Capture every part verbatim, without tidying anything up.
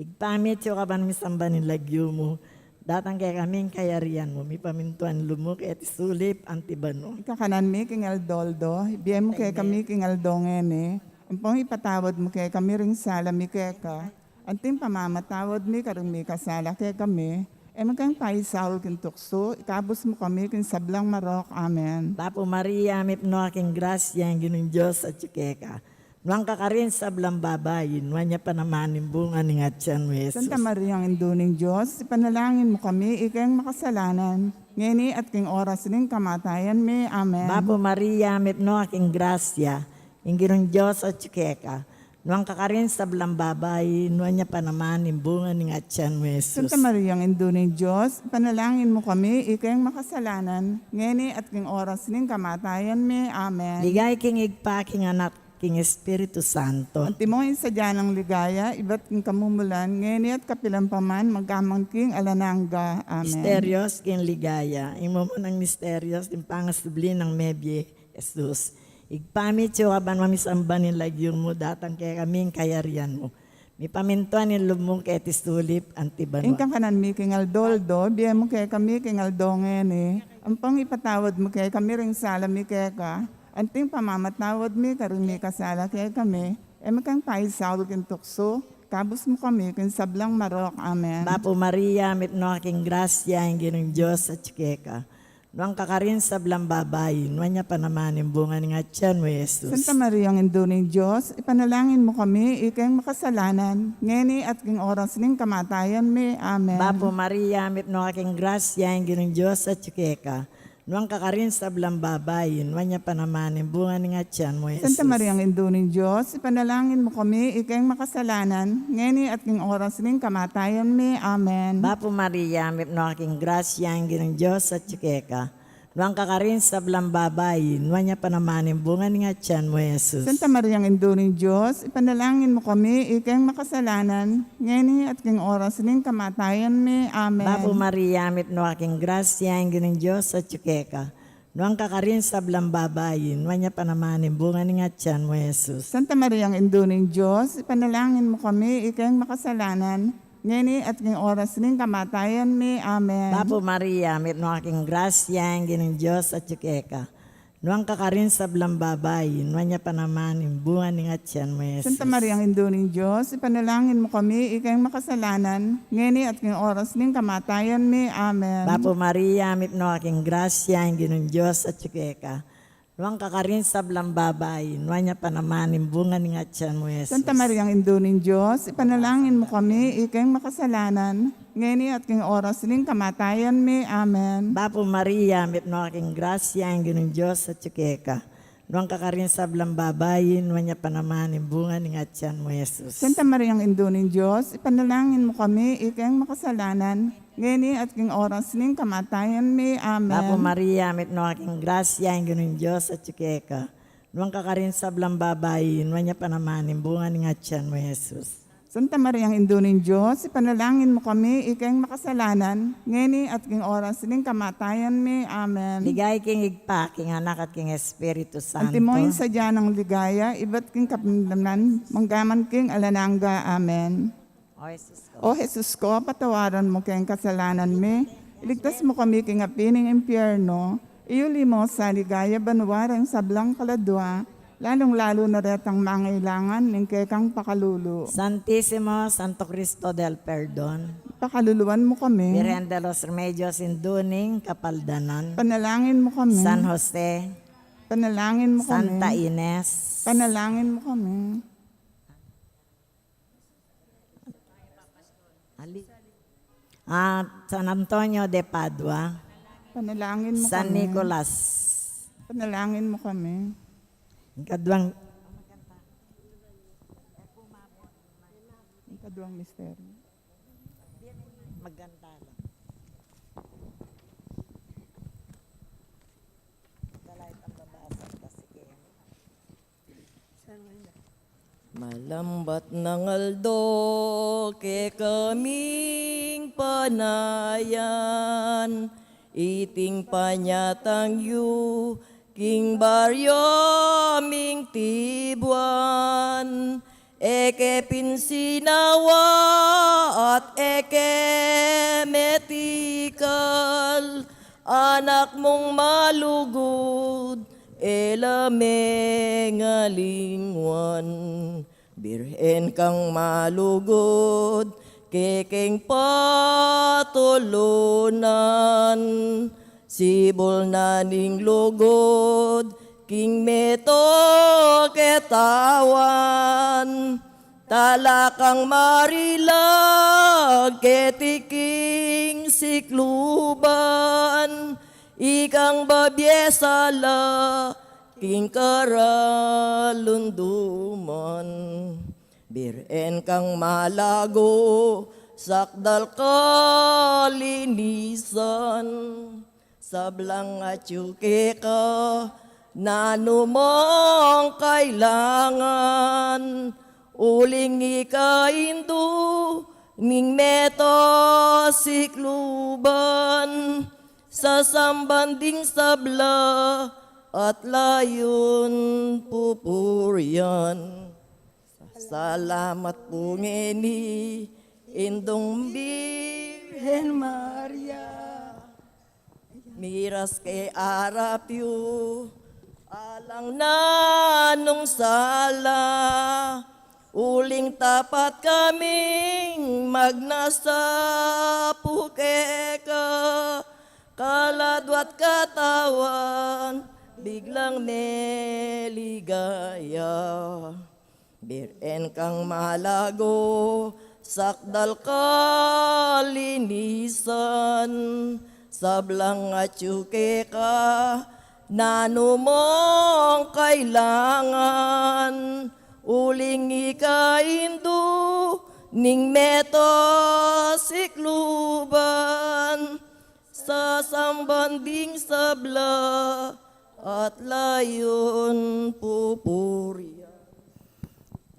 Ibpa mi, atsu ka ban misamban ing lagyu mu, datang kekami ing kayarian mu, mipamintuan ing lub mu keti sulip anti banua. Ing kakanan mi king aldo-aldo ibie mu kekami king aldo ngeni. Ampon ipatawad mu kekami ring sala mi keka, anti ing pamamatawad mi karing mikasala kekami. E mu ke paisaul king tuksu, ikabus mu kami king sablang marok. Amen. Bapu Maria, mipnu ka king grasya, ing Ginung Dios atyu keka. Nuan ka karing sablang babai, nuan ya pa naman ing bunga ning atyan mu, Jesus. Santa Maria, Indu ning Dios, ipanalangin mu kami ikeng makasalanan, ngeni at king oras ning kamatayan mi. Amen. Bapu Maria, mipnu ka king grasya, ing Ginung Dios atyu keka. Nuan ka karing sablang babai, nuan ya pa naman ing bunga ning atyan mu, Jesus. Santa Maria, Indu ning Dios, ipanalangin mu kami ikeng makasalanan, ngeni at king oras ning kamatayan mi. Amen. Ligaya king Ibpa, king Anak, king Espiritu Santo. Antimo ing sadya nang ligaya ibat king kamumulan, ngeni at kapilan pa man, manggaman king alang angga. Amen. Misterios king ligaya. Ing mumunang misterios, ing pangasubli nang mebie Jesus. Ibpa mi, atyu ka ban misamban ing lagyu mu, datang kekami ing kayarian mu, mipamintuan ing lub mu keti sulip anti banua. Ing kakanan mi king aldo-aldo ibie mu kekami king aldo ngeni. Ampon ipatawad mu kekami ring sala mi keka, anti ing pamamatawad mi karing mikasala kekami. E mu ke paisaul king tuksu, ikabus mu kami king sablang marok. Amen. Bapu Maria, mipnu ka king grasya, ing Ginung Dios atyu keka. Nuan ka karing sablang babai, nuan ya pa naman ing bunga ning atyan mu, Jesus. Santa Maria, Indu ning Dios, ipanalangin mu kami ikeng makasalanan, ngeni at king oras ning kamatayan mi. Amen. Bapu Maria, mipnu ka king grasya, ing Ginung Dios atyu keka. Nuan ka karing sablang babai, nuan ya pa naman ing bunga ning atyan mu, Jesus. Santa Maria, Indu ning Dios, ipanalangin mu kami ikeng makasalanan, ngeni at king oras ning kamatayan mi. Amen. Bapu Maria, mipnu ka king grasya, ing Ginung Dios atyu keka. Nuan ka karing sablang babai, nuan ya pa naman ing bunga ning atyan mu, Jesus. Santa Maria, Indu ning Dios, ipanalangin mu kami ikeng makasalanan, ngeni at king oras ning kamatayan mi. Amen. Bapu Maria, mipnu ka king grasya, ing Ginung Dios atyu keka. Nuan ka karing sablang babai, nuan ya pa naman ing bunga ning atyan mu, Jesus. Santa Maria, Indu ning Dios, ipanalangin mu kami ikeng makasalanan, ngeni at king oras ning kamatayan mi. Amen. Bapu Maria, mipnu ka king grasya, ing Ginung Dios atyu keka. Nuan ka karing sablang babai, nuan ya pa naman ing bunga ning atyan mu, Jesus. Santa Maria, Indu ning Dios, ipanalangin mu kami ikeng makasalanan, ngeni at king oras ning kamatayan mi. Amen. Bapu Maria, mipnu ka king grasya, ing Ginung Dios atyu keka. Nuan ka karing sablang babai, nuan ya pa naman ing bunga ning atyan mu, Jesus. Santa Maria, Indu ning Dios, ipanalangin mu kami ikeng makasalanan, ngeni at king oras ning kamatayan mi. Amen. Bapu Maria, mipnu ka king grasya, ing Ginung Dios atyu keka. Nuan ka karing sablang babai, nuan ya pa naman ing bunga ning atyan mu, Jesus. Santa Maria, Indu ning Dios, ipanalangin mu kami ikeng makasalanan, ngeni at king oras ning kamatayan mi. Amen. Bapu Maria, mipnu ka king grasya, ing Ginung Dios atyu keka. Nuan ka karing sablang babai, nuan ya pa naman ing bunga ning atyan mu, Jesus. Santa Maria, Indu ning Dios, ipanalangin mu kami ikeng makasalanan, ngeni at king oras ning kamatayan mi. Amen. Ligaya king Ibpa, king Anak, at king Espiritu Santo. Antimo ing sadya nang ligaya ibat king kapamilatan, manggaman king alang angga. Amen. O Jesus ko. O Jesus ko, patawaran mu keng kasalanan mi, iligtas mu kami king api ning impyerno, iyuli mu sa ligaya banua reng sablang kaladua, lalung-lalu na retang mangailangan ning kekang pakalulu. Santisimo Santo Cristo del Perdon. Pakaluluan mu kami. Virgen de los Remedios, Indu ning Kapaldanan. Panalangin mu kami. San Jose. Panalangin mu kami. Santa Ines. Panalangin mu kami. Ali. Ah, San Antonio de Padua. Panalangin mu San kami. Nicolas. Panalangin mu kami. Ing kaduang, ing kaduang misteryo. Maganta lang. Kalait ang babasa kasi kaya. Malambat nang aldo kekaming panayan, iting panyatang yu king baryo ming Tibuan, E ke pinsinawa at e ke metikal, anak mung malugud, e la mengalingwan. Birhen kang malugud, kekeng patulunan, sibul na ning lugud, king meto ketawan, talakang marilag keti king sikluban, ikang babie sala king karalunduman. Birhen kang malago, sakdal kalinisan, sablang atyu keka, nanu mang kailangan, uling ika indu ning meto sikluban, sasamban ding sabla at layun pupurian. Salamat pu ngeni, Indung Birhen Maria. Miras ke arap yu, alang nanung sala, uling tapat kaming magnasa pu keka, kaladwa at katawan, biglang meligaya. Birhen kang malago, sakdal kalinisan, sablang atyu keka, nanu mang kailangan, uling ika indu ning meto sikluban, sasamban ding sabla at layun pupurian.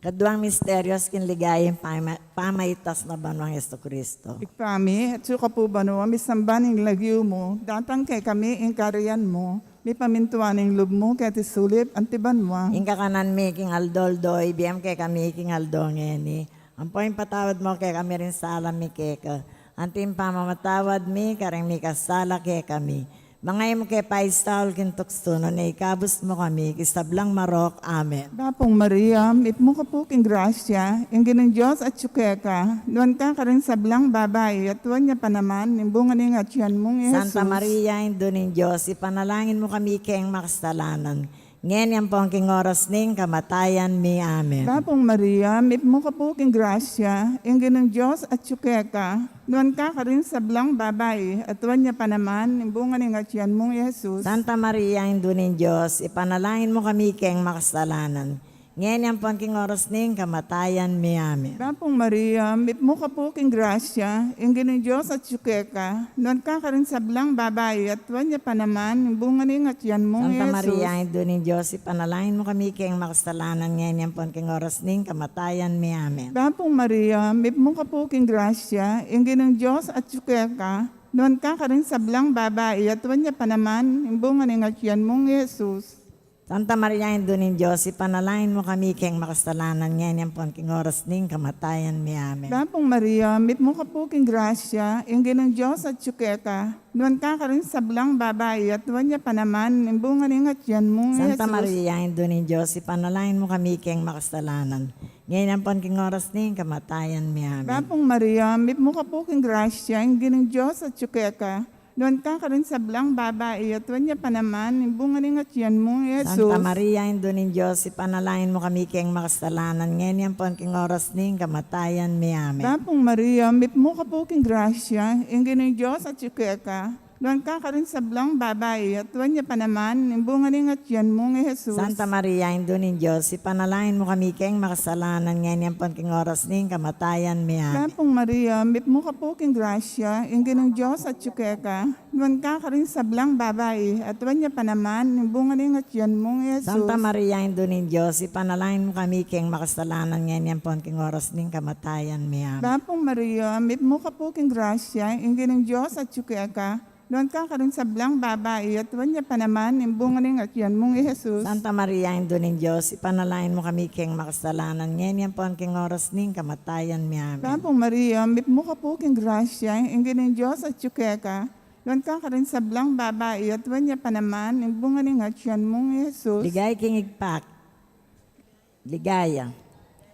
Kaduang misteryus king ligaya, pama-, pamaitas na banwang Jesucristo. Ibpa mi, atsu ka pu banua, misamban ing lagyu mu, datang kekami ing kayarian mu, mipamintuan ing lub mu keti sulip anti banua. Ing kakanan mi king aldo-aldo, ibie mu kekami king aldo ngeni. Ampon ipatawad mu kekami ring sala mi keka, anti ing pamamatawad mi karing mikasala kekami. Manga e mu ke paisaul king tuksu, nune ikabus mu kami king sablang marok. Amen. Bapu Maria, mipnu ka pu king grasya, ing Ginung Dios atyu keka, nuan ka karing sablang babai, at nuan ya pa naman ing bunga ning atian mung i Jesus. Santa Maria, Indu ning Dios, ipanalangin mu kami keng makasalanan, ngeni ampon king oras ning kamatayan mi. Amen. Bapu Maria, mipnu ka pu king grasya, ing Ginung Dios atyu keka, nuan ka karing sablang babai, at nuan ya pa naman ing bunga ning atian mung i Jesus. Santa Maria, Indu ning Dios, ipanalangin mu kami keng makasalanan, ngeni ampon king oras ning kamatayan mi. Amen. Bapu Maria, mipnu ka pu king grasya, ing Ginung Dios atyu keka, nuan ka karing sablang babai, at nuan ya pa naman ing bunga ning atian mung i Jesus. Santa Maria, Indu ning Dios, ipanalangin mu kami keng makasalanan, ngeni ampon king oras ning kamatayan mi. Amen. Bapu Maria, mipnu ka pu king grasya, ing Ginung Dios atyu keka, nuan ka karing sablang babai, at nuan ya pa naman ing bunga ning atian mung i Jesus. Santa Maria, Indu ning Dios, ipanalangin mu kami keng makasalanan, ngeni ampon king oras ning kamatayan mi. Amen. Bapu Maria, mipnu ka pu king grasya, ing Ginung Dios atyu keka, nuan ka karing sablang babai, at nuan ya pa naman ing bunga ning atian mung i Jesus. Santa Maria, Indu ning Dios, ipanalangin mu kami keng makasalanan, ngeni ampon king oras ning kamatayan mi. Amen. Bapu Maria, mipnu ka pu king grasya, ing Ginung Dios atyu keka, nuan ka karing sablang babai, at nuan ya pa naman ing bunga ning atian mung i Jesus. Santa Maria, Indu ning Dios, ipanalangin mu kami keng makasalanan, ngeni ampon king oras ning kamatayan mi. Amen. Bapu Maria, mipnu ka pu king grasya, ing Ginung Dios atyu keka, nuan ka karing sablang babai, at nuan ya pa naman ing bunga ning atian mung i Jesus. Santa Maria, Indu ning Dios, ipanalangin mu kami keng makasalanan, ngeni ampon king oras ning kamatayan mi. Amen. Bapu Maria, mipnu ka pu king grasya, ing Ginung Dios atyu keka, nuan ka karing sablang babai, at nuan ya pa naman ing bunga ning atian mung i Jesus. Santa Maria, Indu ning Dios, ipanalangin mu kami keng makasalanan, ngeni ampon king oras ning kamatayan mi. Amen. Bapu Maria, mipnu ka pu king grasya, ing Ginung Dios atyu keka, Nuan ka karing sablang babai, at nuan ya pa naman ing bunga ning atian mung i Jesus. Santa Maria, Indu ning Dios, ipanalangin mu kami keng makasalanan, ngeni ampon king oras ning kamatayan mi. Amen. Bapu Maria, mipnu ka pu king grasya, ing Ginung Dios atyu keka. Nuan ka karing sablang babai, at nuan ya pa naman ing bunga ning atian mung i Jesus. Ligaya king Ibpa, ligaya.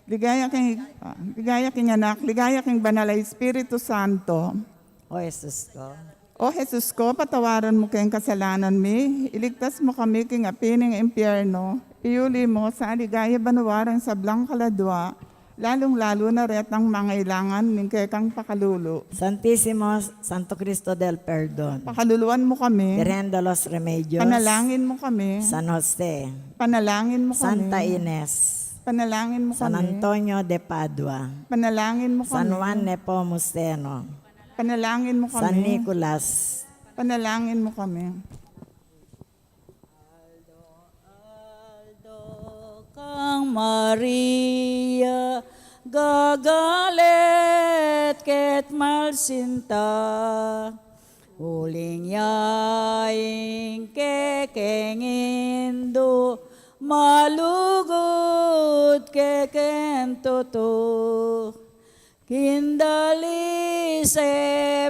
Ligaya king, ah, ligaya king Anak, ligaya king Banal a Espiritu Santo. O Jesus ko. O Jesus ko, patawaran mu keng kasalanan mi, iligtas mu kami king api ning impyerno, iyuli mu sa ligaya banua ring sablang kaladua, lalung-lalu na retang mangailangan ning kekang pakalulu. Santisimo Santo Cristo del Perdon. Pakaluluan mu kami. Virgen de los Remedios. Panalangin mu kami. San Jose. Panalangin mu kami. Santa Ines. Panalangin mu kami. San Antonio de Padua. Panalangin mu kami. San Juan Nepomuceno. Panalangin mu kami. San Nicolas. Panalangin mu kami. Aldo kang Maria, gagalet ket malsinta. Uling ya ing kekeng Indu, malugud kekeng tutu. King dalise't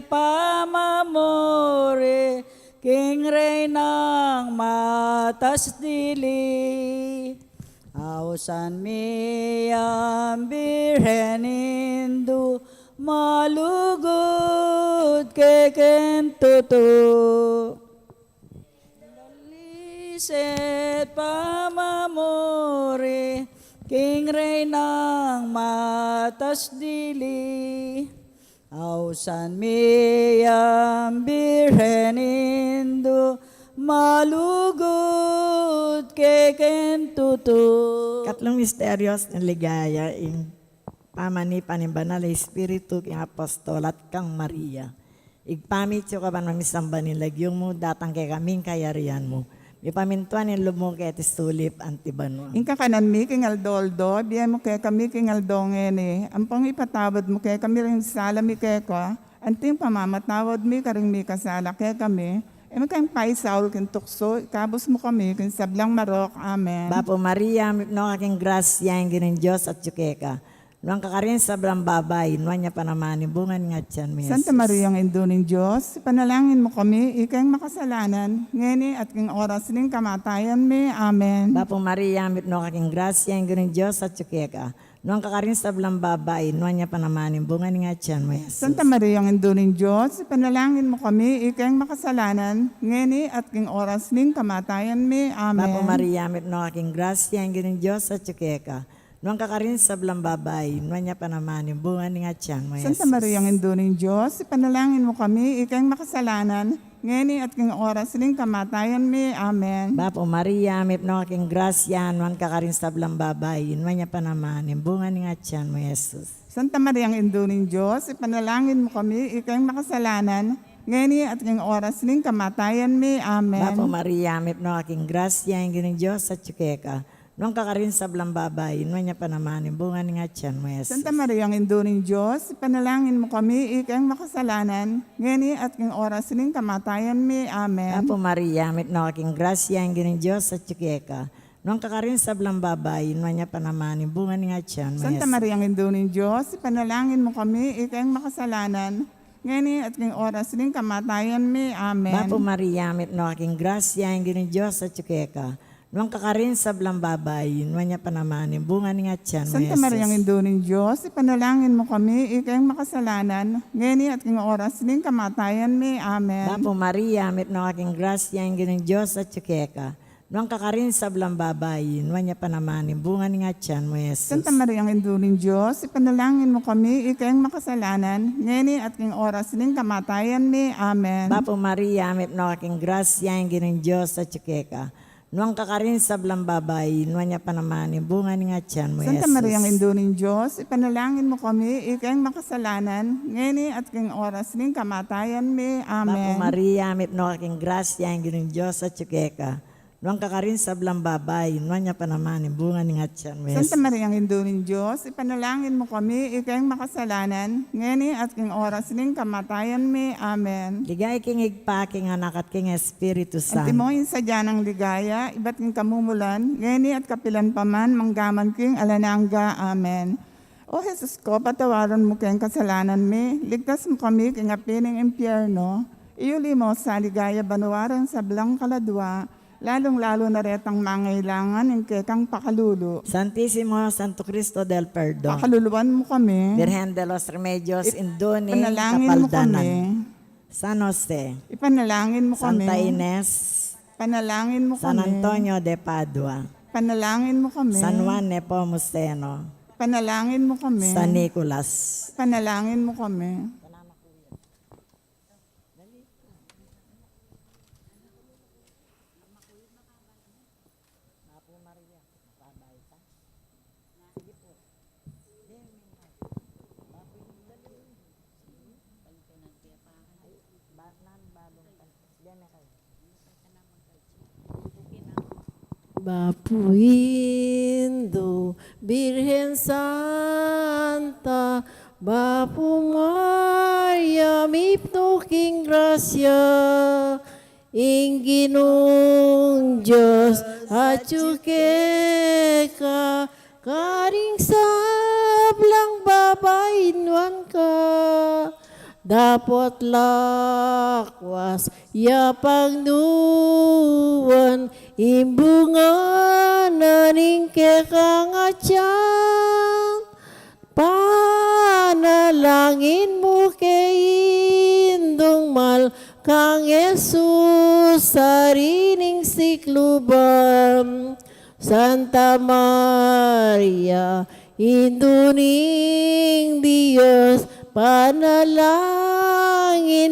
pamamuri, king Reynang matas dili. Ausan mi yang Birhen Indu, malugud kekeng tutu. Dalise't pamamuri, king Reynang matas dili. Ausan mi yang Birhen Indu, malugud kekeng tutu. Katlung misteryos ning ligaya, ing pamanipa ning Banal a Espiritu king apostol at kang Maria. Ibpa mi, atyu ka banua, misamban ing lagyu mu, datang kekami ing kayarian mu, mipamintuan ing lub mu keti sulip anti banua. Ing kakanan mi king aldo-aldo, ibie mu kekami king aldo ngeni, ampon ipatawad mu kekami ring sala mi keka, anti ing pamamatawad mi karing mikasala kekami. E mu ke paisaul king tuksu, ikabus mu kami king sablang marok. Amen. Bapu Maria, mipnu ka king grasya, ing Ginung Dios atyu keka. Nuan ka karing sablang babai, nuan ya pa naman ing bunga ning atian mu, Jesus. Santa Maria, Indu ning Dios, ipanalangin mu kami ikeng makasalanan, ngeni at king oras ning kamatayan mi. Amen. Bapu Maria, mipnu ka king grasya, ing Ginung Dios atyu keka. Nuan ka karing sablang babai, nuan ya pa naman ing bunga ning atian mu, Jesus. Santa Maria, Indu ning Dios, ipanalangin mu kami ikeng makasalanan, ngeni at king oras ning kamatayan mi. Amen. Bapu Maria, mipnu ka king grasya, ing Ginung Dios atyu keka. Nuan ka karing sablang babai, nuan ya pa naman ing bunga ning atian mu, Santa Jesus. Maria, Indu ning Dios, ipanalangin mu kami ikeng makasalanan, ngeni at king oras ning kamatayan mi. Amen. Bapu Maria, mipnu ka king grasya, nuan ka karing sablang babai, nuan ya pa naman ing bunga ning atian mu, Jesus. Santa Maria, Indu ning Dios, ipanalangin mu kami ikeng makasalanan, ngeni at king oras ning kamatayan mi. Amen. Bapu Maria, mipnu ka king grasya, ing Ginung Dios atyu keka. Nuan ka karing sablang babai, nuan ya pa naman ing bunga ning atian mu, Jesus. Santa Maria, Indu ning Dios, ipanalangin mu kami ikeng makasalanan, ngeni at king oras ning kamatayan mi. Amen. Bapu Maria, mipnu ka king grasya, ing Ginung Dios atyu keka. Nuan ka karing sablang babai, nuan ya pa naman ing bunga ning atian mu, Santa Jesus. Maria, Indu ning Dios, ipanalangin mu kami ikeng makasalanan, ngeni at king oras ning kamatayan mi. Amen. Bapu Maria, mipnu ka king grasya, ing Ginung Dios atyu keka. Nuan ka karing sablang babai, nuan ya pa naman ing bunga ning atian mu, Santa Maria, Jesus. Indu ning Dios, ipanalangin mu kami ikeng makasalanan, ngeni at king oras ning kamatayan mi. Amen. Bapu Maria, mipnu ka king grasya, ing Ginung Dios atyu keka. Nuan ka karing sablang babai, nuan ya pa naman ing bunga ning atian mu, Jesus. Santa Maria, Indu ning Dios, ipanalangin mu kami ikeng makasalanan, ngeni at king oras ning kamatayan mi. Amen. Bapu Maria, mipnu ka king grasya, ing Ginung Dios atyu keka. Nuan ka karing sablang babai, nuan ya pa naman ing bunga ning atian mu, Santa Jesus. Maria, Indu ning Dios, ipanalangin mu kami ikeng makasalanan, ngeni at king oras ning kamatayan mi. Amen. Bapu Maria, mipnu ka king grasya, ing Ginung Dios atyu keka. Nuan ka karing sablang babai, nuan ya pa naman ing bunga ning atian mu, Santa Jesus. Mariang Indu ning Dios, ipanalangin mu kami, ikeng makasalanan, ngeni at king oras ning kamatayan mi. Amen. Ligaya king Ibpa, king Anak, at king Espiritu Santo. Antimo ing sadya nang ligaya, ibat king kamumulan, ngeni at kapilan pa man, manggaman king alang angga. Amen. O Jesus ko, patawaran mu keng kasalanan mi, ligtas mu kami king api ning impyerno, iyuli mu sa ligaya banua ring sablang kaladua, lalung-lalu na retang mangailangan ning kekang pakalulu. Santisimo Santo Cristo del Perdon. Pakaluluan mu kami. Birhen de los Remedios, Ip-, Indu ning Kapaldanan. Ipanalangin mu kami. San Jose. Ipanalangin mu kami. Santa Ines. Panalangin mu kami. San Antonio de Padua. Panalangin mu kami. San Juan Nepomuceno. Panalangin mu kami. San Nicolas. Panalangin mu kami. Bapu, Indu, Birhen Santa, Bapu Maria, mipnu king grasya, ing Ginung Dios atyu keka, karing sablang babai nuan ka, dapot lakwas ya pagnuan ing bunga na ning kekang atian. Panalangin mu ke Indung Mal kang Jesus, ari ning sikluban. Santa Maria, Indu ning Dios, panalangin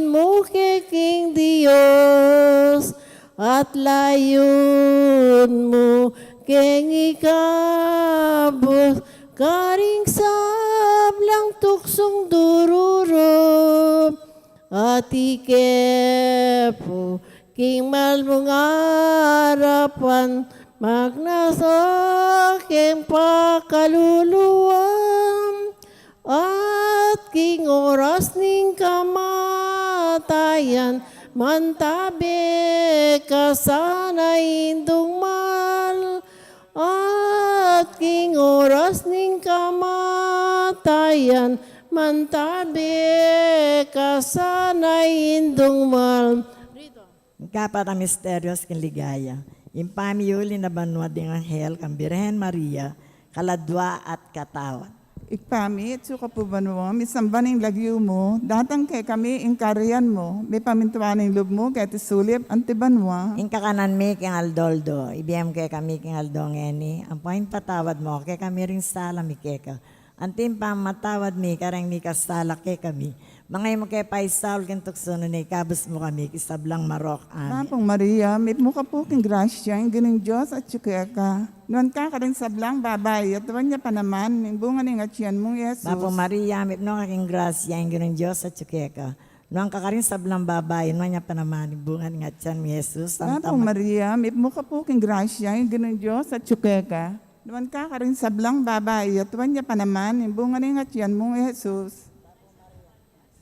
mu ke king Dios, at layun mu keng ikabus karing sablang tuksung dururu, at ike pu king mal mung arapan, magnasa keng pakaluluan, at king oras ning kamatayan, mantabe ka sana, Indung Mal, at king oras ning kamatayan, mantabe ka sana, Indung Mal. Ing kapat a misteryos king ligaya, ing pamiuli na banua ding anghel kang Birhen Maria, kaladua at katawad. Ibpa mi, atsu ka pu banua, misamban ing lagyu mu, datang kekami ing kayarian mu, mipamintuan ing lub mu keti sulip anti banua. Ing kakanan mi king aldo-aldo ibie mu kekami king aldo ngeni, ampo ipatawad mu kekami ring sala mi keka, anti ing pamamatawad mi kareng mikasala kekami. Manga e mu ke paisaul king tuksu, nune ikabus mu kami king sablang marok. Amen. Bapu Maria, mipnu ka pu king grasya, ing Ginung Dios atyu keka. Nuan ka karing sablang babai, at nuan ya pa naman ing bunga ning atian mung i Jesus. Bapu Maria, mipnu ka king grasya, ing Ginung Dios atyu keka. Nuan ka karing sablang babai, nuan ya pa naman ing bunga ning atian mung i Jesus. Santa Bapu Ma- Maria, mipnu ka pu king grasya, ing Ginung Dios atyu keka. Nuan ka karing sablang babai, at nuan ya pa naman ing bunga ning atian mung i Jesus.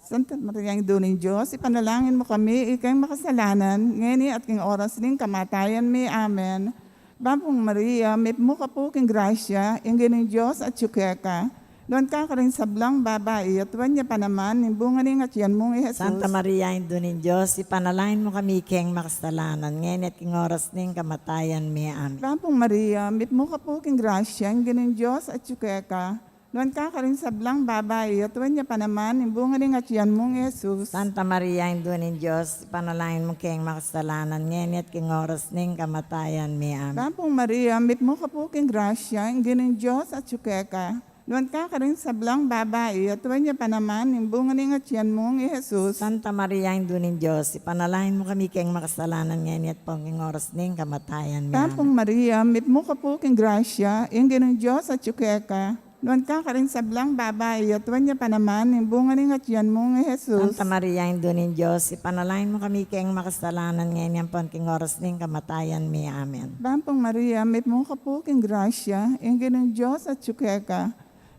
Santa Maria, Indu ning Dios, ipanalangin mu kami, ikeng makasalanan, ngeni at king oras ning kamatayan mi. Amen. Bapu Maria, mipnu ka pu king grasya, ing Ginung Dios atyu keka. Nuan ka karing sablang babai, at nuan ya pa naman ing bunga ning atian mung i Jesus. Santa Maria, Indu ning Dios, ipanalangin mu kami, ikeng makasalanan, ngeni at king oras ning kamatayan mi. Amen. Bapu Maria, mipnu ka pu king grasya, ing Ginung Dios atyu keka. Nuan ka karing sablang babai, at nuan ya pa naman ing bunga ning atian mung i Jesus. Santa Maria, Indu ning Dios, ipanalangin mu keng makasalanan, ngeni at king oras ning kamatayan mi. Amen. Bapu Maria, mipnu ka pu king grasya, ing Ginung Dios atyu keka. Nuan ka karing sablang babai, at nuan ya pa naman ing bunga ning atian mung i Jesus. Santa Maria, Indu ning Dios, ipanalangin mu kami keng makasalanan, ngeni at king oras ning kamatayan mi. Amen. Bapu Maria, mipnu ka pu king grasya, ing Ginung Dios atyu keka. Nuan ka karing sablang babai, at nuan ya pa naman ing bunga ning atian mung i Jesus. Santa Maria, Indu ning Dios, ipanalangin mu kami keng makasalanan, ngeni ampon king oras ning kamatayan mi. Amen. Bampung Maria, mipnu ka pu king grasya, ing Ginung Dios atyu keka.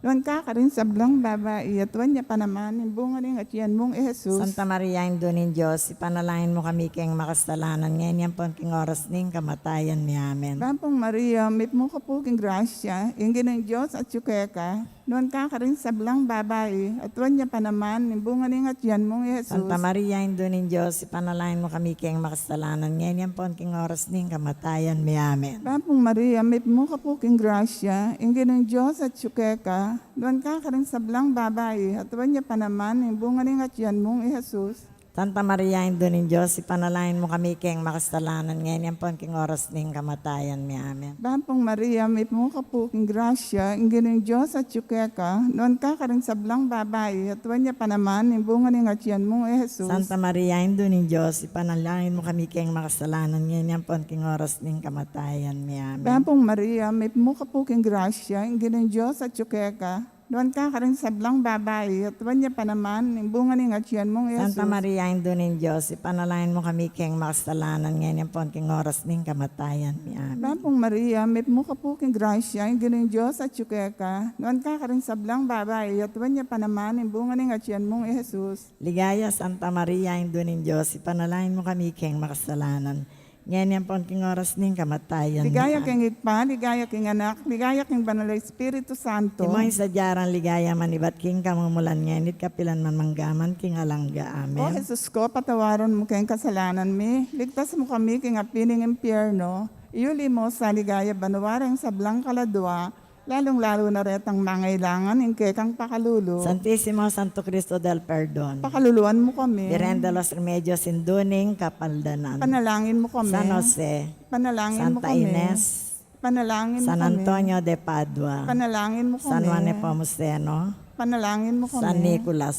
Nuan ka karing sablang babai, at nuan ya pa naman ing bunga ning atian mung i Jesus. Santa Maria, Indu ning Dios, ipanalangin mu kami keng makasalanan, ngeni ampon king oras ning kamatayan mi. Amen. Bampung Maria, mipnu ka pu king grasya, ing Ginung Dios atyu keka. Nuan ka karing sablang babai, at nuan ya pa naman ing bunga ning atian mung i Jesus. Santa Maria, Indu ning Dios, ipanalangin mu kami keng makasalanan, ngeni ampon king oras ning kamatayan mi. Amen. Bampung Maria, mipnu ka pu king grasya, ing Ginung Dios atyu keka. Nuan ka karing sablang babai, at nuan ya pa naman ing bunga ning atian mung i Jesus. Santa Maria, Indu ning Dios, ipanalangin mu kami keng makasalanan, ngeni ampon king oras ning kamatayan mi. Amen. Bampung Maria, mipnu ka pu king grasya, ing Ginung Dios atyu keka. Nuan ka karing sablang babai, at nuan ya pa naman ing bunga ning atian mung i Jesus. Santa Maria, Indu ning Dios, ipanalangin mu kami keng makasalanan, ngeni ampon king oras ning kamatayan mi. Amen. Bampung Maria, mipnu ka pu king grasya, ing Ginung Dios atyu keka. Nuan ka karing sablang babai, at nuan ya pa naman ing bunga ning atian mung i Jesus. Santa Maria, Indu ning Dios, ipanalangin mu kami keng makasalanan, ngeni ampon king oras ning kamatayan mi. Amen. Bampung Maria, mipnu ka pu king grasya, ing Ginung Dios atyu keka. Nuan ka karing sablang babai, at nuan ya pa naman ing bunga ning atian mung i Jesus. Ligaya, Santa Maria, Indu ning Dios, ipanalangin mu kami keng makasalanan, ngeni ampon king oras ning kamatayan mi. Ligaya king Ibpa, ligaya king Anak, ligaya king Banal a Espiritu Santo. Iti mu ing sadya rang ligaya, manibat king kamumulan, ngeni at kapilan man, mangga man king alang angga. Amen. O Jesus ko, patawaran mu keng kasalanan mi, ligtas mu kami king api ning impyerno, iyuli mu sa ligaya banua reng sablang kaladua, lalung-lalu na retang mangailangan ing kekang pakalulu. Santisimo Santo Cristo del Perdon. Pakaluluan mu kami. Virgen de los Remedios, Indu ning Kapaldanan. Panalangin mu kami. San Jose. Panalangin mu kami. Santa Ines. Panalangin mu kami. San Antonio de Padua. Panalangin mu kami. San Juan Nepomuceno. Panalangin mu kami. San Nicolas.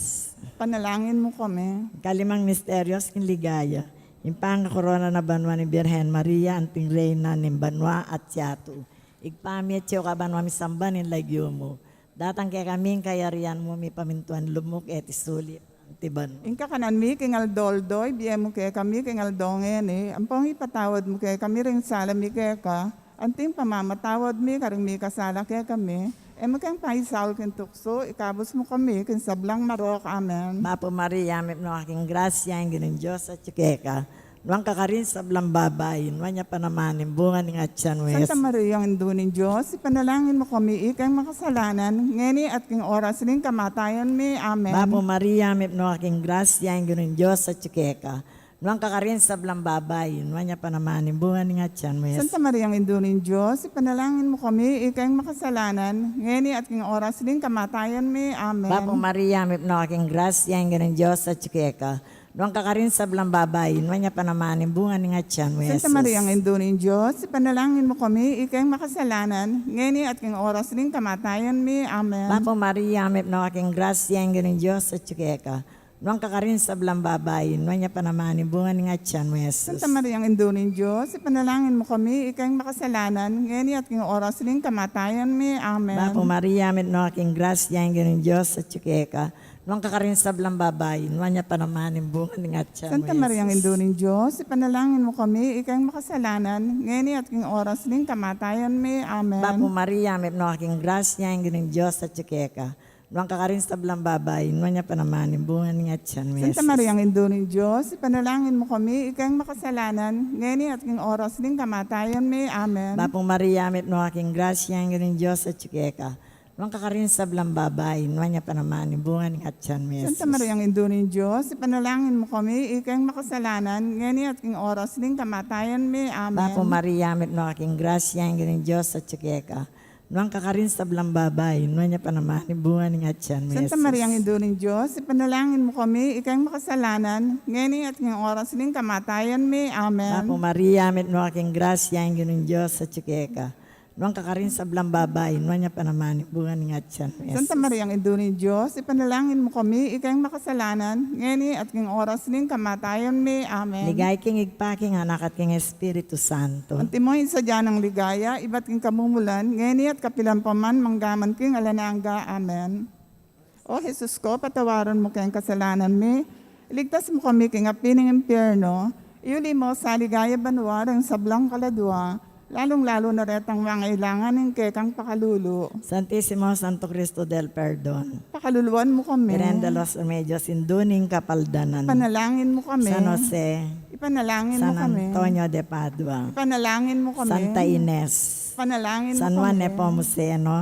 Panalangin mu kami. Kalimang misterios king ligaya. Ing pangkakorona na banua ning Birhen Maria, anting Reyna ning banua at yatu. Ibpa mi, atsu ka banua, misamban ing lagyu mu. Datang kekami ing kayarian mu, mipamintuan lub mu keti sulip anti banua. Ing kakanan mi king aldo-aldo, ibie mu kekami king aldo ngeni, ampon ipatawad mu kekami ring sala mi keka, anting pamamatawad mi karing mikasala kekami. E mu ke paisaul king tuksu, ikabus mu kami king sablang marok. Amen. Bapu Maria, mipnu ka king grasya, ing Ginung Dios atyu keka. Nuan ka karing sablang babai, nuan ya pa naman ing bunga ning atian mu, Jesus. Santa Maria, Indu ning Dios, ipanalangin mu kami ikeng makasalanan, ngeni at king oras ning kamatayan mi. Amen. Bapu Maria, mipnu ka king grasya, ing Ginung Dios atyu keka. Nuan ka karing sablang babai, nuan ya pa naman ing bunga ning atian mu, Jesus. Santa Maria, Indu ning Dios, ipanalangin mu kami ikeng makasalanan, ngeni at king oras ning kamatayan mi. Amen. Bapu Maria, mipnu ka king grasya, ing Ginung Dios atyu keka. Nuan ka karing sablang babai, nuan ya pa naman ing bunga ning atian mu, Jesus. Santa Maria, Indu ning Dios, ipanalangin mu kami ikeng makasalanan, ngeni at king oras ning kamatayan mi. Amen. Bapu Maria, mipnu ka king grasya, ing Ginung Dios atyu keka. Nuan ka karing sablang babai, nuan ya pa naman ing bunga ning atian mu, Jesus. Santa Maria, Indu ning Dios, ipanalangin mu kami ikeng makasalanan, ngeni at king oras ning kamatayan mi. Amen. Bapu Maria, mipnu ka king grasya, ing Ginung Dios atyu keka. Nuan ka karing sablang babai, nuan ya pa naman ing bunga ning atian mu, Jesus. Santa Maria, Indu ning Dios, ipanalangin mu kami ikeng makasalanan, ngeni at king oras ning kamatayan mi. Amen. Bapu Maria, mipnu ka king grasya, ing Ginung Dios atyu keka. Nuan ka karing sablang babai, nuan ya pa naman ing bunga ning atian mu, Jesus. Santa Maria, Indu ning Dios, ipanalangin mu kami ikeng makasalanan, ngeni at king oras ning kamatayan mi. Amen. Bapu Maria, mipnu ka king grasya, ing Ginung Dios atyu keka. Nuan ka karing sablang babai, nuan ya pa naman ing bunga ning atian mu, Jesus. Santa Maria, Indu ning Dios, ipanalangin mu kami ikeng makasalanan, ngeni at king oras ning kamatayan mi. Amen. Bapu Maria, mipnu ka king grasya, ing Ginung Dios atyu keka. Nuan ka karing sablang babai, nuan ya pa naman ing bunga ning atian mu, Jesus. Santa Maria, Indu ning Dios, ipanalangin mu kami ikeng makasalanan, ngeni at king oras ning kamatayan mi. Amen. Bapu Maria, mipnu ka king grasya, ing Ginung Dios atyu keka. Nuan ka karing sablang babai, nuan ya pa naman ing bunga ning atian mu, Jesus. Santa Maria, Indu ning Dios, ipanalangin mu kami, ikeng makasalanan, ngeni at king oras ning kamatayan mi. Amen. Ligaya king Ibpa, king Anak, at king Espiritu Santo. Antimo ing sadya nang ligaya, ibat king kamumulan, ngeni at kapilan pa man, manggaman king alang angga. Amen. O Jesus ko, patawaran mu keng kasalanan mi, iligtas mu kami king api ning impyerno, iuli mu sa ligaya banua ring sablang kaladua, lalung-lalu na retang mangailangan ning kekang pakalulu. Santisimo Santo Cristo del Perdon. Pakaluluan mu kami. Virgen de los Remedios, Indu ning Kapaldanan. Ipanalangin mu kami. San Jose. Ipanalangin mu kami. San Antonio de Padua. Ipanalangin mu kami. Santa Ines. Ipanalangin mu kami. San Juan Nepomuceno.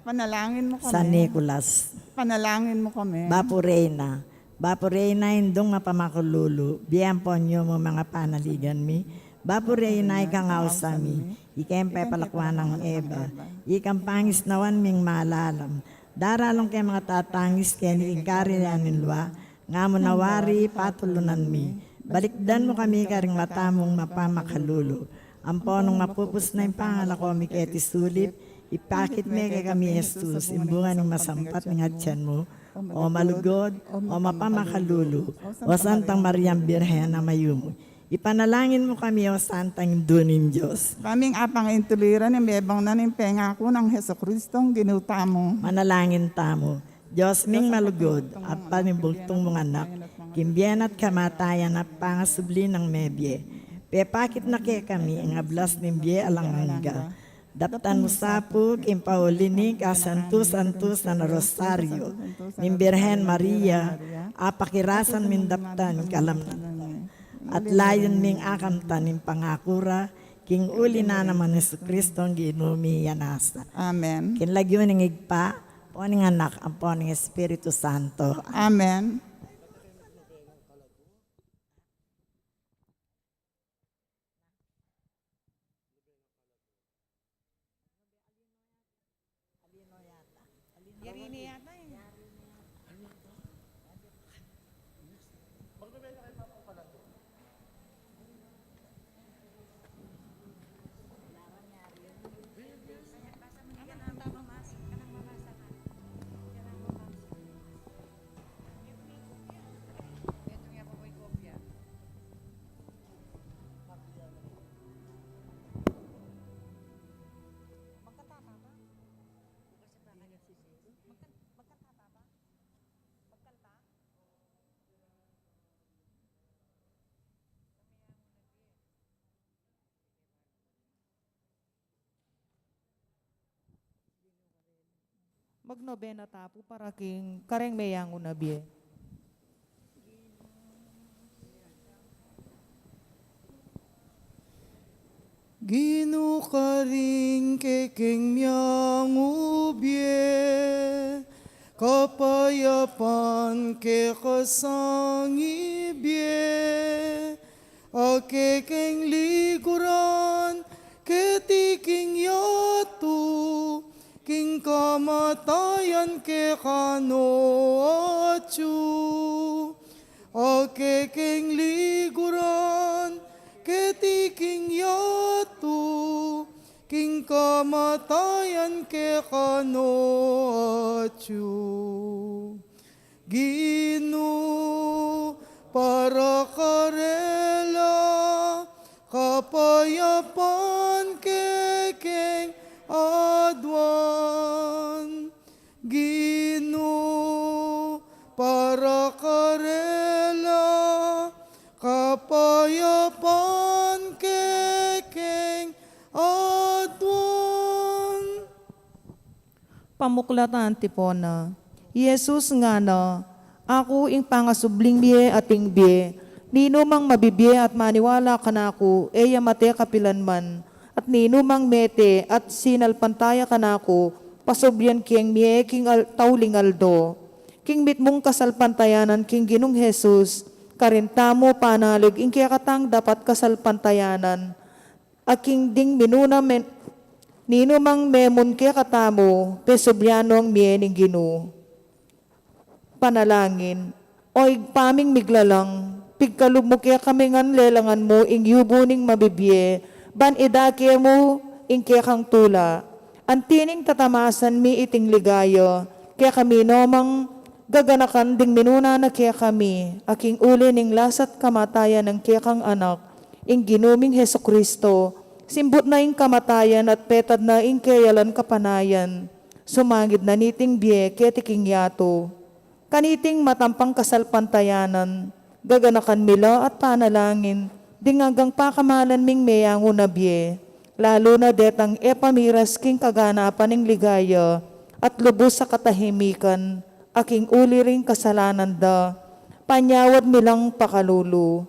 Panalangin mu kami. San Nicolas. Panalangin mu kami. Bapu Reyna. Bapu Reyna, Indung mapamakalulu, bie ampon yumu ing panaligan mi. Bapu Reyna, ikang ausan mi, ikeng pepalakuan nang Eva, ikang pangisnawan ming malalam. Daralung keng matatangis keni king karinan ning lua, nga mu na wari patulunan mi. Balikdan mu kami karing mata mung mapamakalulu. Ampon nung mapupus na ing pangalako mi keti sulip, ipakit me kekami i Jesus, ing bunga ning masampat ning atian mu. O malugud, o mapamakalulu, o Santang Mariang Birhen a mayumu, ipanalangin mu kami, o Santang Indu ning Dios. Kaming apang intuliran ing mebang na ning pengaku nang Jesucristong Ginu tamu. Manalangin tamu. Dios ming malugud, at panibugtung mung Anak, king bie na at kamatayan a pangasubli nang mebie, pepakit na kekami ing ablas ning bie alang angga. Daptan mu sa pu king pauli ning kasantu-santusan a Rosario ning Birhen Maria, apakirasan ming daptan kalamnan, at layun ming akamtan ing pangaku ra, king uli na naman Jesucristong Ginu mi. Amen. King lagyu ning Ibpa, ampon ning Anak, ampon ning Espiritu Santo. Amen. Yari na yata eh. Magkatama ba? Magkan-, magkatama ba? Magkanta? Magnobena ta pu para king kareng meyangu na bie. Ginu, karing kekeng meyangu bie, kapayapan keka sang ibie, a kekeng liguran keti king yatu, king kamatayan keka no atyu. A kekeng liguran keti king yatu, king kamatayan keka no atyu. Ginu, para karela, kapayapan kekeng aduan. Ginu, para karela, kapayapan kekeng aduan. Pamuklat a antipona. I Jesus ngana, "Aku ing pangasubling mie at ing bie. Ninumang mabibie at maniwala kanaku, e ya mate kapilan man. At ninumang mete at sinalpantaya kanaku, pasublian keng mie king al-, tauling aldo." King mitmung kasalpantayanan king Ginung Jesus, karin tamu panalig ing kekatang dapat kasalpantayanan. Aking ding minuna men, ninumang memun kekatamu, pesublian no ing mie ning Ginu. Panalangin. O Ibpa ming miglalang, pigkalub mu kekami ngan lelangan mu ing yubu ning mabibie, ban idake mu Ing kekang tula. Anti ning tatamasan mi iting ligaya, kekami no mang gaganakan ding minuna na kekami, a king uli ning lasa't kamatayan nang kekang Anak, ing Ginu ming Jesucristo, simbut na ing kamatayan at petad na ing keyalan kapanayan, sumangid na niting bie keti king yatu. Kaniting matampang kasalpantayanan, gaganakan mi la at panalangin ding anggang pakamalan ming meyangu na bie, lalu na detang e pamiras king kaganapan ning ligaya at lubus a katahimikan, a king uli ring kasalanan da, panyawad mi lang pakalulu.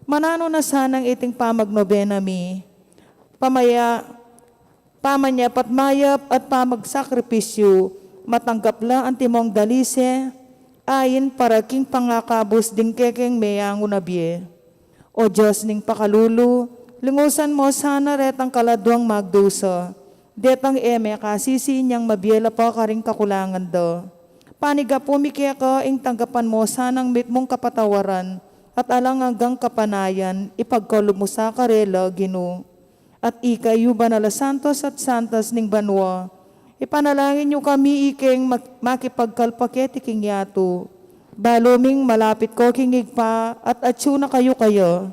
Mananu na sanang iting pamagnobena mi, pamaya-, pamanyap at mayap at pamagsakripisyu, matanggap la antimong dalise, ain para king pangakabus ding kekeng meyangu na bie. O Dios ning pakalulu, lingusan mo sana retang kaladuang magdusa, detang e mekasisi inyang mabie la pa karing kakulangan da. Panigapu mi keka ing tanggapan mo sanang mitmung kapatawaran at alang anggang kapanayan, ipagkalub mu sa karela, Ginu. At ika yu banal a santos at santas ning banua, ipanalangin yu kami ikeng mak-, makipagkalpa keti king yatu. Balu ming malapit ko king Ibpa at atyu na kayu kaya.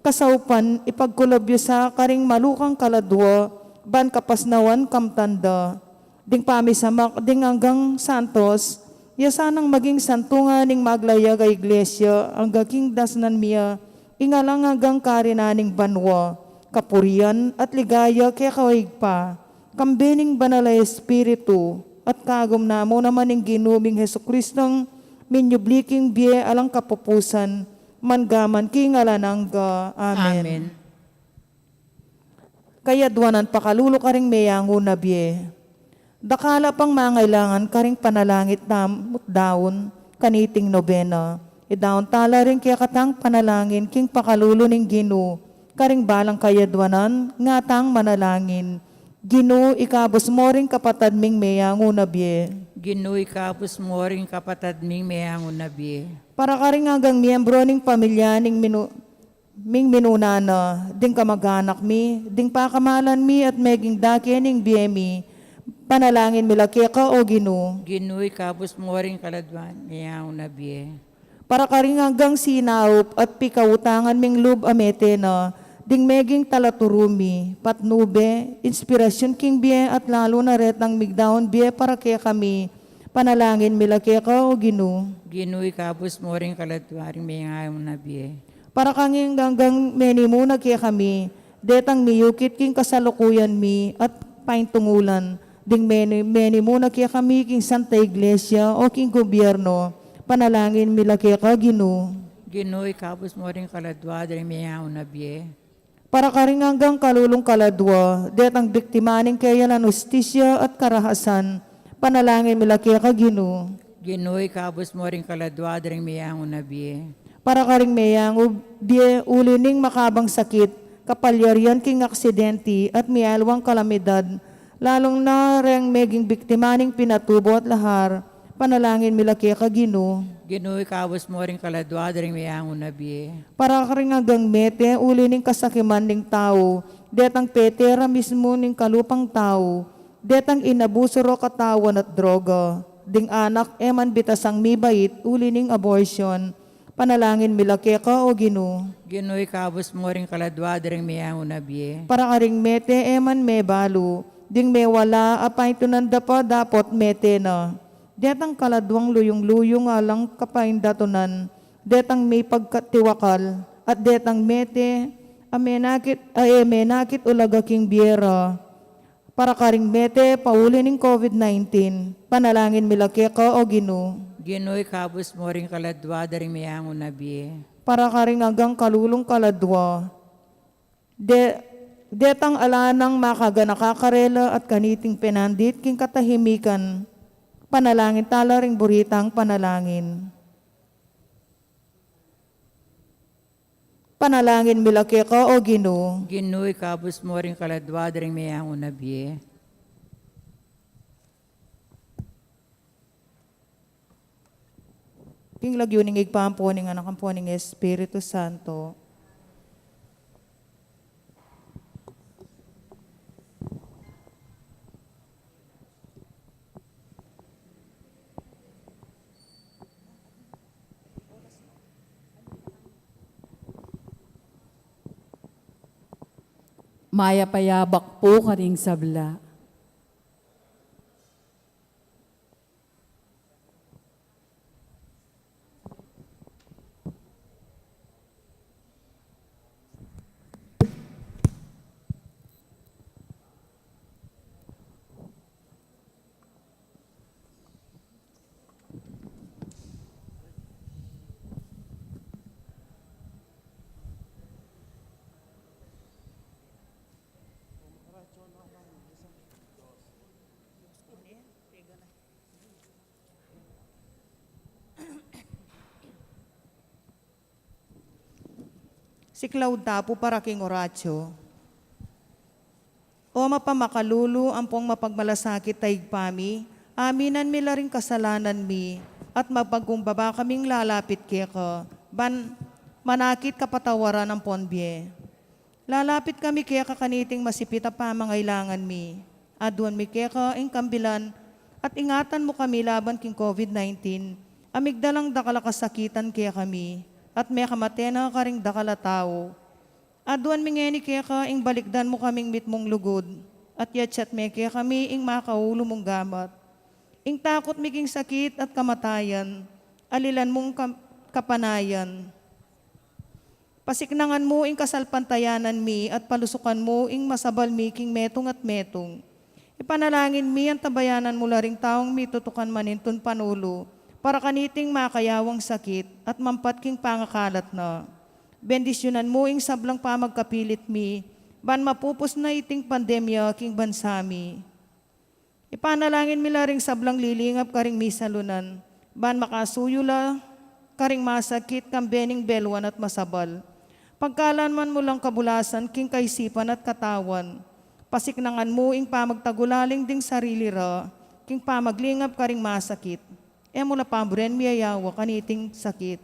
Kasaupan, ipagkalub yu sa karing malukang kaladua, ban kapasnawan kamtan da. Ding pamisamak ding anggang santos, ya sanang maging santungan ning maglayag a iglesia, angga king dasnan mi ya ing alang anggang karinan ning banua, kapurian at ligaya keka, o Ibpa, kambe ning Banal a Espiritu, at kagum na mu naman ning Ginu ming Jesucristong minyubli king bie alang kapupusan, mangga man king alang angga. Amen. Amen. Kayadwanan pakalulu karing meyangu na bie. Dakal a pang mangailangan karing panalangin tamu't daun kaniting nobena. Idaun tala ring kekatang panalangin king pakalulu ning Ginu karing balang kayadwanan, ngatang manalangin. Ginu, ikabus mo ring kapatad ming meyangu na bie. Ginu, ikabus mo ring kapatad ming meyangu na bie. Para karing anggang miyembro ning pamilya ning minu-, ming minuna na, ding kamag-anak mi, ding pakamalan mi, at meging dake ning bie mi, panalangin mi la keka, o Ginu. Ginu, ikabus mo ring kaladwa ning meyangu na bie. Para karing anggang sinaup at pikautangan ming lub a mete na, ding meging talaturu mi, patnube, inspirasyun king bie, at lalu na retang migdaun bie para kekami, panalangin mi la keka, o Ginu. Ginu, ikabus mo ring kaladwa ning meyangu na bie. Para karing anggang menimuna kekami, detang miyukit king kasalukuyan mi at paintungulan, ding meni-, menimuna kekami king Santa Iglesia o king gobyerno, panalangin mi la keka, Ginu. Ginu, ikabus mo ring kaladwa ning meyangu na bie. Para karing anggang kalulung kaladwa, detang biktima ning keyalan hustisya at karahasan, panalangin mi la keka, Ginu. Ginu, ikabus mo ring kaladwa ning meyangu na bie. Para karing meyangu bie uli ning makabang sakit, kapalyarian king aksidente, at mialwang kalamidad, lalung na reng meging biktima ning pinatubu at lahar, panalangin mi la keka, Ginu. Ginu, ikabus mo ring kaladwa ning meyangu na bie. Para karing anggang mete uli ning kasakiman ning tau, detang pete ra mismu ning kalupang tau, detang inabusu ro katawan at droga, ding anak e man bitasang mibait uli ning abortion, panalangin mi la keka, o Ginu. Ginu, ikabus mo ring kaladwa ning meyangu na bie. Para karing mete e man mebalu, ding mewala a paintunan da pa dapot mete na, detang kaladwang luyung-luyung alang kapaindatunan, detang mipagkatiwakal, at detang mete a menakit, a e menakit ulaga king bie ra. Para karing mete pauli ning covid nineteen, panalangin mi la keka, o Ginu. Ginu, ikabus mo ring kaladwa ning meyangu na bie. Para karing anggang kalulung kaladwa, de-, detang ala nang makaganaka karela at kaniting penandit king katahimikan, panalangin tala ring buritang panalangin. Panalangin mi la keka, o Ginu. Ginu, ikabus mo ring kaladwa ning meyangu na bie. King lagyu ning Ibpa, ampo ning Anak, ampo ning Espiritu Santo. Mayap a yabak pu karing sabla. Siklaud ta pu para king oratio. O mapamakalulu ampong mapagmalasakit a Ibpa mi, aminan mi la ring kasalanan mi, at mapagkumbaba kaming lalapit keka, ban manakit kapatawaran ampon bie. Lalapit kami keka kaniting masipit a pamangailangan mi. Aduan mi keka ing kambilan at ingatan mu kami laban king COVID nineteen, a migdalang dakal a kasakitan kekami, at mekamate na karing dakal a tau. Aduan mi ngeni keka ing balikdan mu kaming mitmung lugud, at yatsat me kekami ing makaulu mung gamat. Ing takut mi king sakit at kamatayan, alilan mung kam-, kapanayan. Pasiknangan mu ing kasalpantayanan mi at palusukan mu ing masabal mi king metung at metung. Ipanalangin mi antabayanan mu la ring taung mitutukan manintun panulu para kaniting makayawang sakit at mampat king pangakalat na. Bendisyunan mu ing sablang pamagkapilit mi ban mapupus na iting pandemya king bansa mi. Ipanalangin mi la ring sablang lilingap karing misalunan, ban makasuyu la karing masakit kambe ning beluan at masabal. Pagkaluban mu lang kabulasan king kaisipan at katawan. Pasiknangan mu ing pamagtagulaling ding sarili ra king pamaglingap karing masakit. E mu la paburen miyayawa kaniting sakit.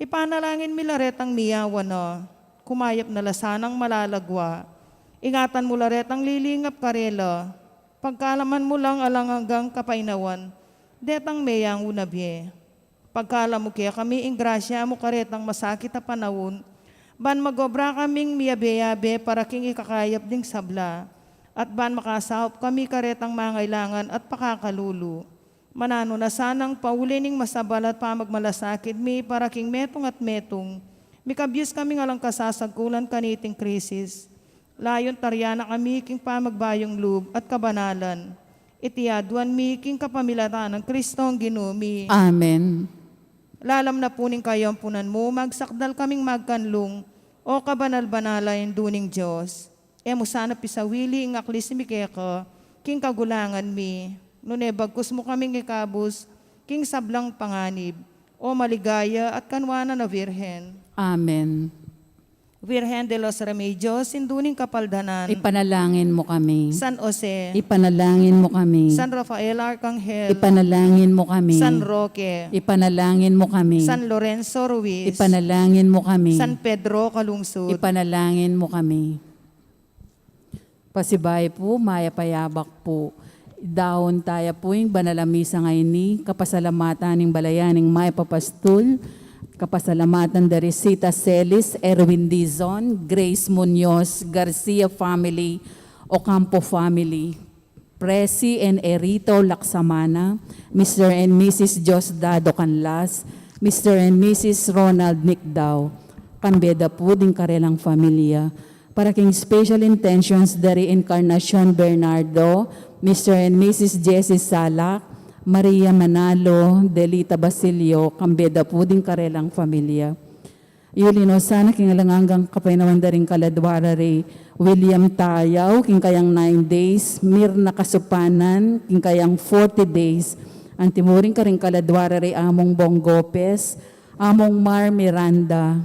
Ipanalangin mi la retang miyawa na, kumayap na la sanang malalagwa. Ingatan mu la retang lilingap karela. Pagkaluban mu lang alang anggang kapainawan detang meyangu na bie. Pagkaluban mu kekami ing grasya mu karetang masakit a panaun, ban magobra kaming miyabe-yabe para king ikakayap ding sabla, at ban makasaup kami karetang mangailangan at pakakalulu. Mananu na sanang pauli ning masabal at pamagmalasakit mi para king metung at metung, mikabyus kaming alang kasasagkulan kaniting krisis. Layun taryan na kami king pamagbayung lub at kabanalan. Iti aduan mi king kapamilatan nang Kristong Ginu mi. Amen. Lalam na pu ning kayampunan mu, magsakdal kaming magkanlung, O kabanal-banal a Indu ning Dios. E mu sana pisawili ing aklis mi keka king kagulangan mi, nune bagkus mu kaming ikabus king sablang panganib, O maligaya at kanwanan a Virgen. Amen. Virgen de los Remedios, Indu ning Kapaldanan. Ipanalangin mu kami. San Jose. Ipanalangin mu kami. San Rafael Arcangel. Ipanalangin mu kami. San Roque. Ipanalangin mu kami. San Lorenzo Ruiz. Ipanalangin mu kami. San Pedro Calungsod. Ipanalangin mu kami. Pasibayu pu, mayap a yabak pu. Idaun taya pu ing banal a misa ngeni, kapasalamatan ning balayan ning mayap a pastul, kapasalamatan da ri Sita Celis, Erwin Dizon, Grace Munoz, Garcia family, Ocampo family, Presi and Erito Laksamana, Mister and Missus Diosdado Canlas, Mister and Missus Ronald Nicdao, kambe da pu ding karelang familia. Para king special intentions da ri Encarnacion Bernardo, Mister and Missus Jessie Salak, Maria Manalo, Delita Basilio, kambe da pu ding karelang familia. Yuli no sana king alang anggang kapainawan da ring kaladwa ra ri William Tayaw, king kayang nine days, Mirna Kasupanan, king kayang forty days, anti mu rin karing kaladwa ra ri Among Bong Gopez, Among Mar Miranda,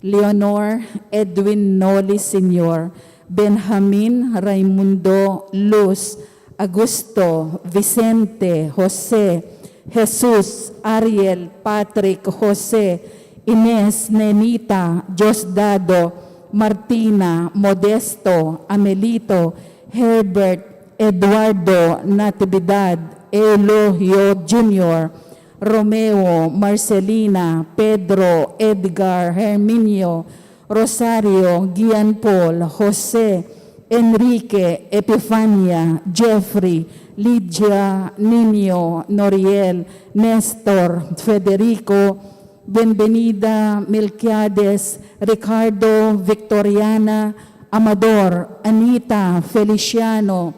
Leonor, Edwin Noli Senior, Benjamin, Raimundo, Luz, Augusto, Vicente, Jose, Jesus, Ariel, Patrick, Jose, Ines, Nenita, Diosdado, Martina, Modesto, Amelito, Herbert, Eduardo, Natividad, Eulogio Junior, Romeo, Marcelina, Pedro, Edgar, Herminio, Rosario, Gian Paul, Jose, Enrique, Epifania, Jeffrey, Lydia, Nino, Noriel, Nestor, Federico, Benvenida, Melquiades, Ricardo, Victoriana, Amador, Anita, Feliciano,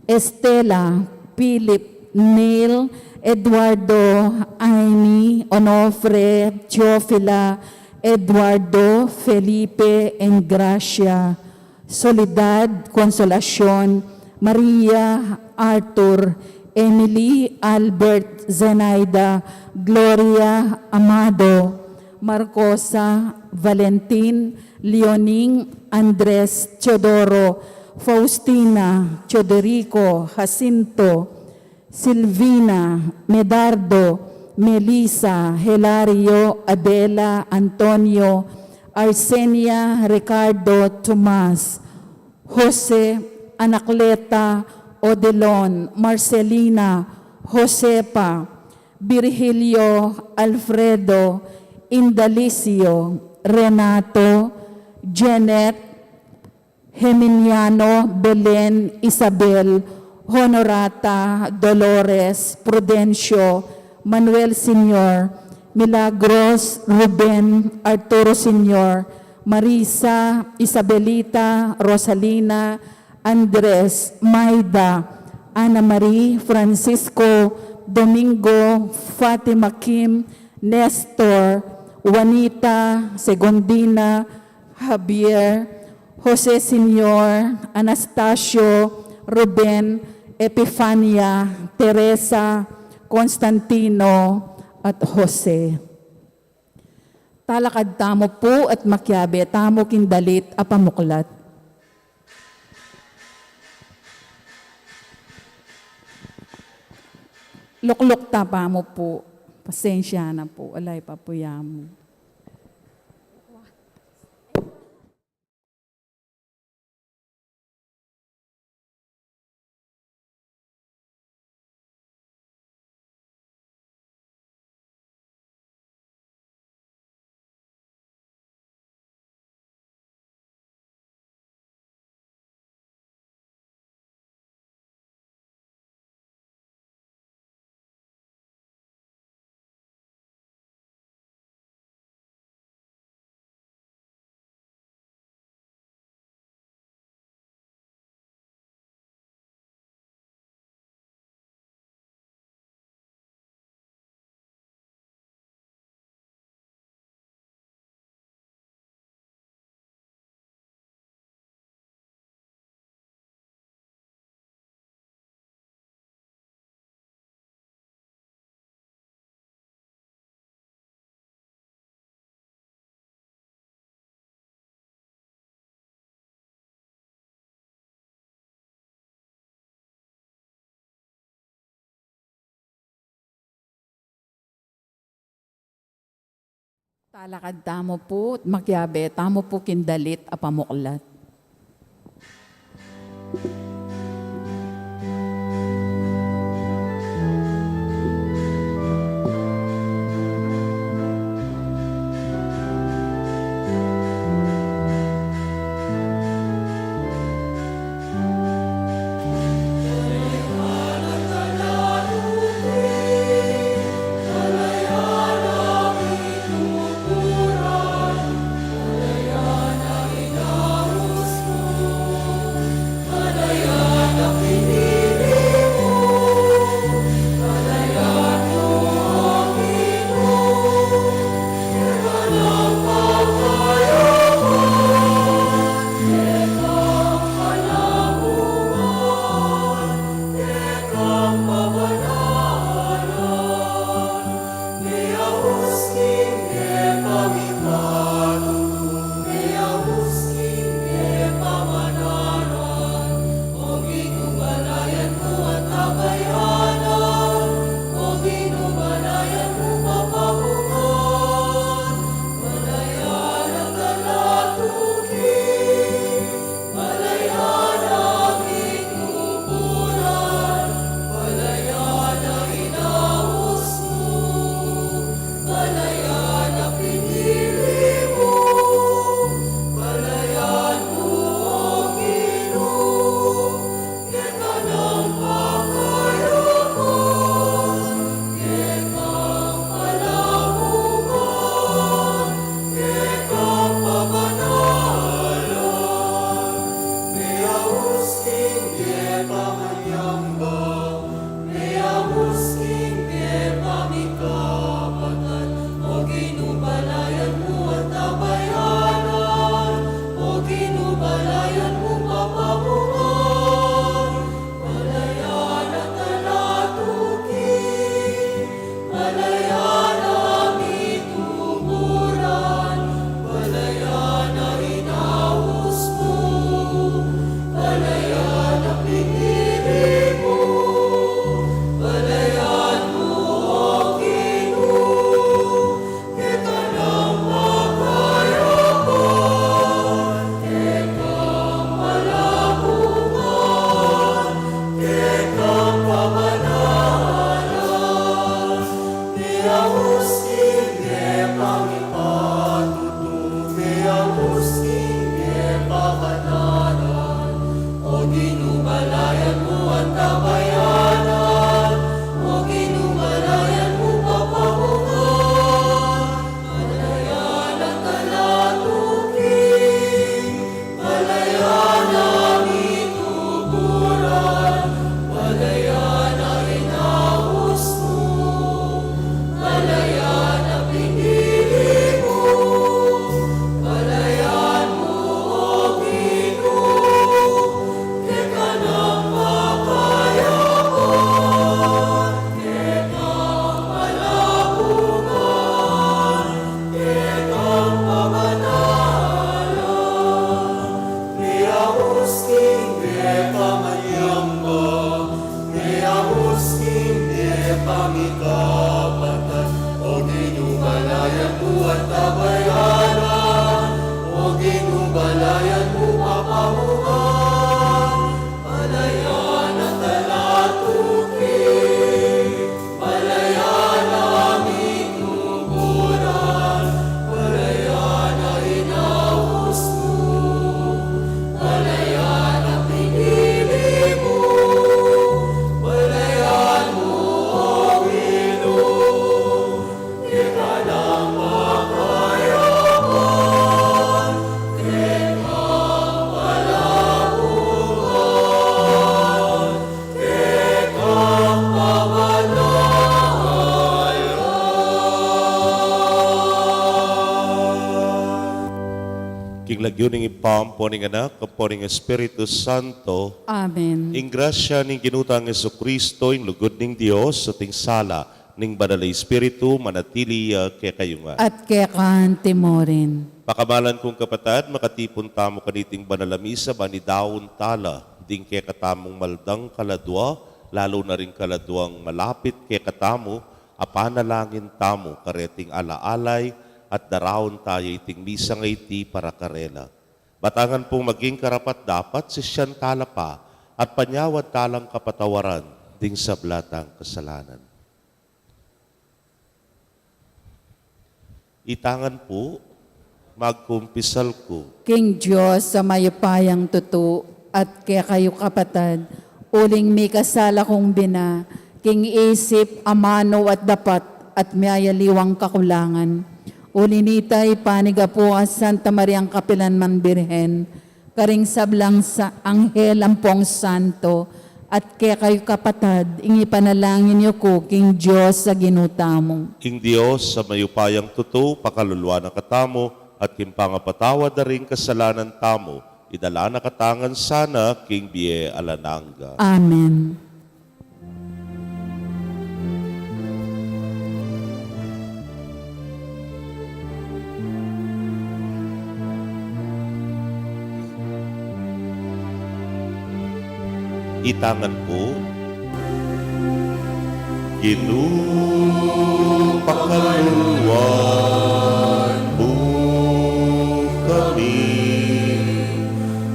Estela, Philip, Neil, Eduardo, Aimee, Onofre, Teofila, Eduardo, Felipe, Engracia, Soledad, Consolacion, Maria, Arthur, Emily, Albert, Zenaida, Gloria, Amado, Marcosa, Valentin, Leoning, Andres, Teodoro, Faustina, Teodorico, Jacinto, Silvina, Medardo, Melissa, Hilario, Adela, Antonio, Arsenia, Ricardo, Tomas, Jose, Anacleta, Odilon, Marcelina, Josefa, Virgilio, Alfredo, Indalicio, Renato, Janet, Geminiano, Belen, Isabel, Honorata, Dolores, Prudencio, Manuel Senior, Milagros, Ruben, Arturo Senior, Marisa, Isabelita, Rosalina, Andres, Maida, Ana Marie, Francisco, Domingo, Fatima Kim, Nestor, Juanita, Segundina, Javier, Jose Senior, Anastasio, Ruben, Epifania, Teresa, Constantino, at Jose. Talakad tamu pu at makiabe tamu king dalit a pamuklat. Lukluk ta pa mu pu. Pasensya na pu. Ala ya pa pu yamu. Talakad tamu pu, makiabe tamu pu king dalit a pamuklat. King lagyu ning Ibpa, ampo ning Anak, ampo ning Espiritu Santo. Amen. Ing grasya ning Ginu tang Jesucristo, ing lugud ning Dios, at ing sala ning Banal a Espiritu, manatili ya kekayu ngan. At keka naman murin. Pakamalan kung kapatad, makatipun tamu kaniting banal a misa, ban idaun tala ding kekatamung maldang kaladua, lalu na ring kaladuang malapit kekatamu, a panalangin tamu kareting alaalay, at daraun taya iting misang iti para karela. Batangan pung maging karapat-dapat, sisian tala pa, at panyawad talang kapatawaran ding sabla tang kasalanan. Itangan pu, magkumpisal ku. King Dios a mayupayang tutu, at kekayu kapatad, uling mikasala kung bina, king isip, amanu at dapat, at miyayaliwang kakulangan. Uli nita, ipanigapu a Santa Mariang kapilan man Birhen, karing sablang sa anghel ampong santo, at kekayu kapatad, ing ipanalangin yu ku king Dios a Ginu tamu. Ing Dios a mayupayang tutu, pakaluluan na katamu, at king pangapatawad da ring kasalanan tamu, idala na katamu ngan sana king bie alang angga. Amen. Itangan pu. Ginu, pakaluluan mu kami.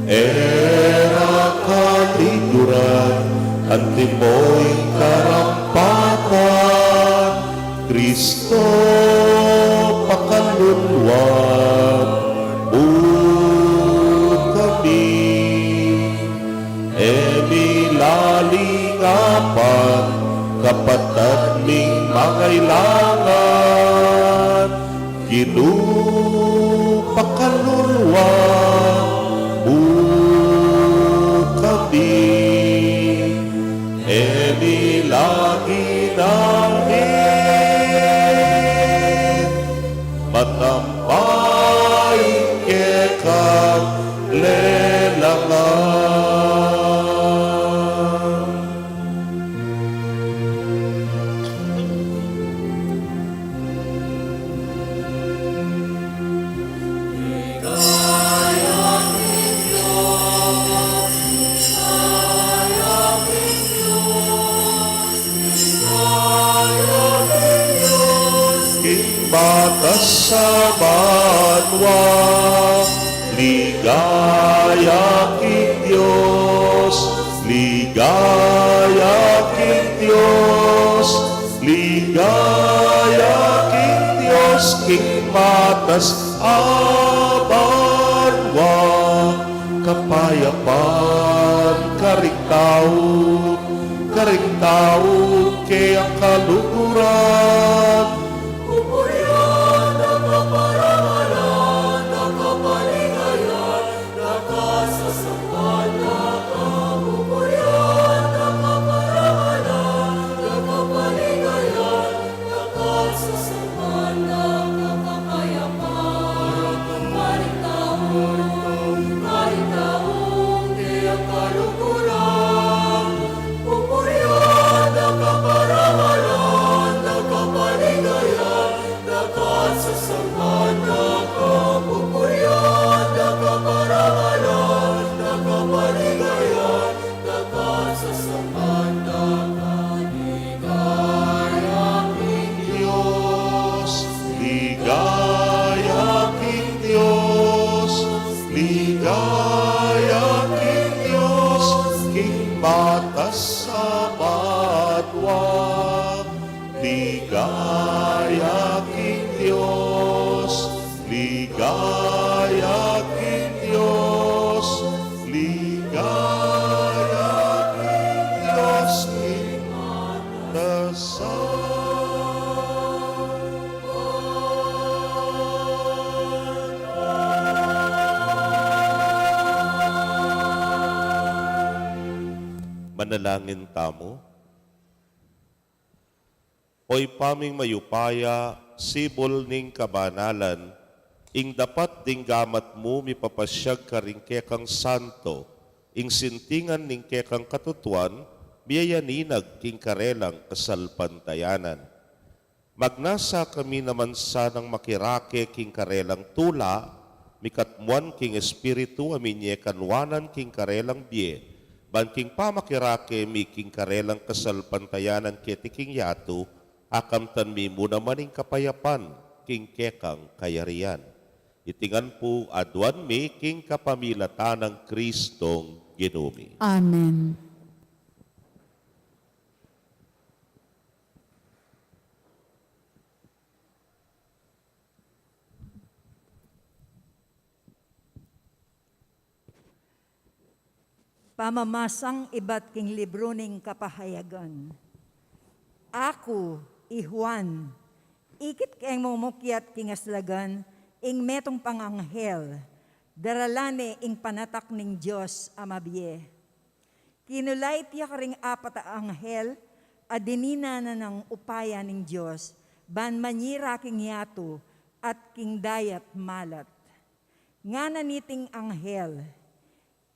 E ra kaliguran, antimo ing karampatan, Kristo, pakaluluan mu kami. E mi lalingapan kapatad ming mangailangan, Ginu, pakaluluan mu kami. E mi lagi namin matampay kekang lelangan. King matas a banua, ligaya king Dios, ligaya king Dios, ligaya king Dios, king matas a banua. Kapayapan karing tau, karing tau keyang kaluguran. Pupurian da ka, parangalan da ka, paligayan da ka, sasangkan da ka. Pupurian da ka, parangalan da ka, paligayan da ka, sasangkan da ka. Kapayapan karing tau, karing tau keyang kaluguran. Pupurian da ka, parangalan da ka, paligayan da ka, sasangkan da ka. Pupurian da ka, parangalan da ka, paligayan da ka, sasangkan da ka. Ligaya king Dios, ligaya king Dios, ligaya king Dios, king matas a banua. Ligaya king Dios, ligaya king Dios, ligaya king Dios, king matas a banua. Manalangin tamu. O Ibpa ming mayupaya, sibul ning kabanalan, Ing dapat ding gamat mu mipapasyag karing kekang santo, ing sintingan ning kekang katutuan, miyayaninag king karelang kasalpantayanan. Magnasa kami naman sanang makirake king karelang tula, mikatmuan king Espiritu a minye kanwanan king karelang bie, ban king pamakirake mi king karelang kasalpantayanan keti king yatu, akamtan mi mu naman ing kapayapan king kekang kayarian. Iti ngan pu aduan mi king kapamilatan nang Kristong Ginu mi. Amen. Pamamasang ibat king libru ning Kapahayagan. Aku, i Juan, ikit keng mumukiat king aslagan, ing metung pang anghel, daralan ne ing panatak ning Dios a mabie. Kinulait ya karing apat a anghel a dininanan nang upaya ning Dios ban manyira king yatu at king dayat malat. Ngana niting anghel,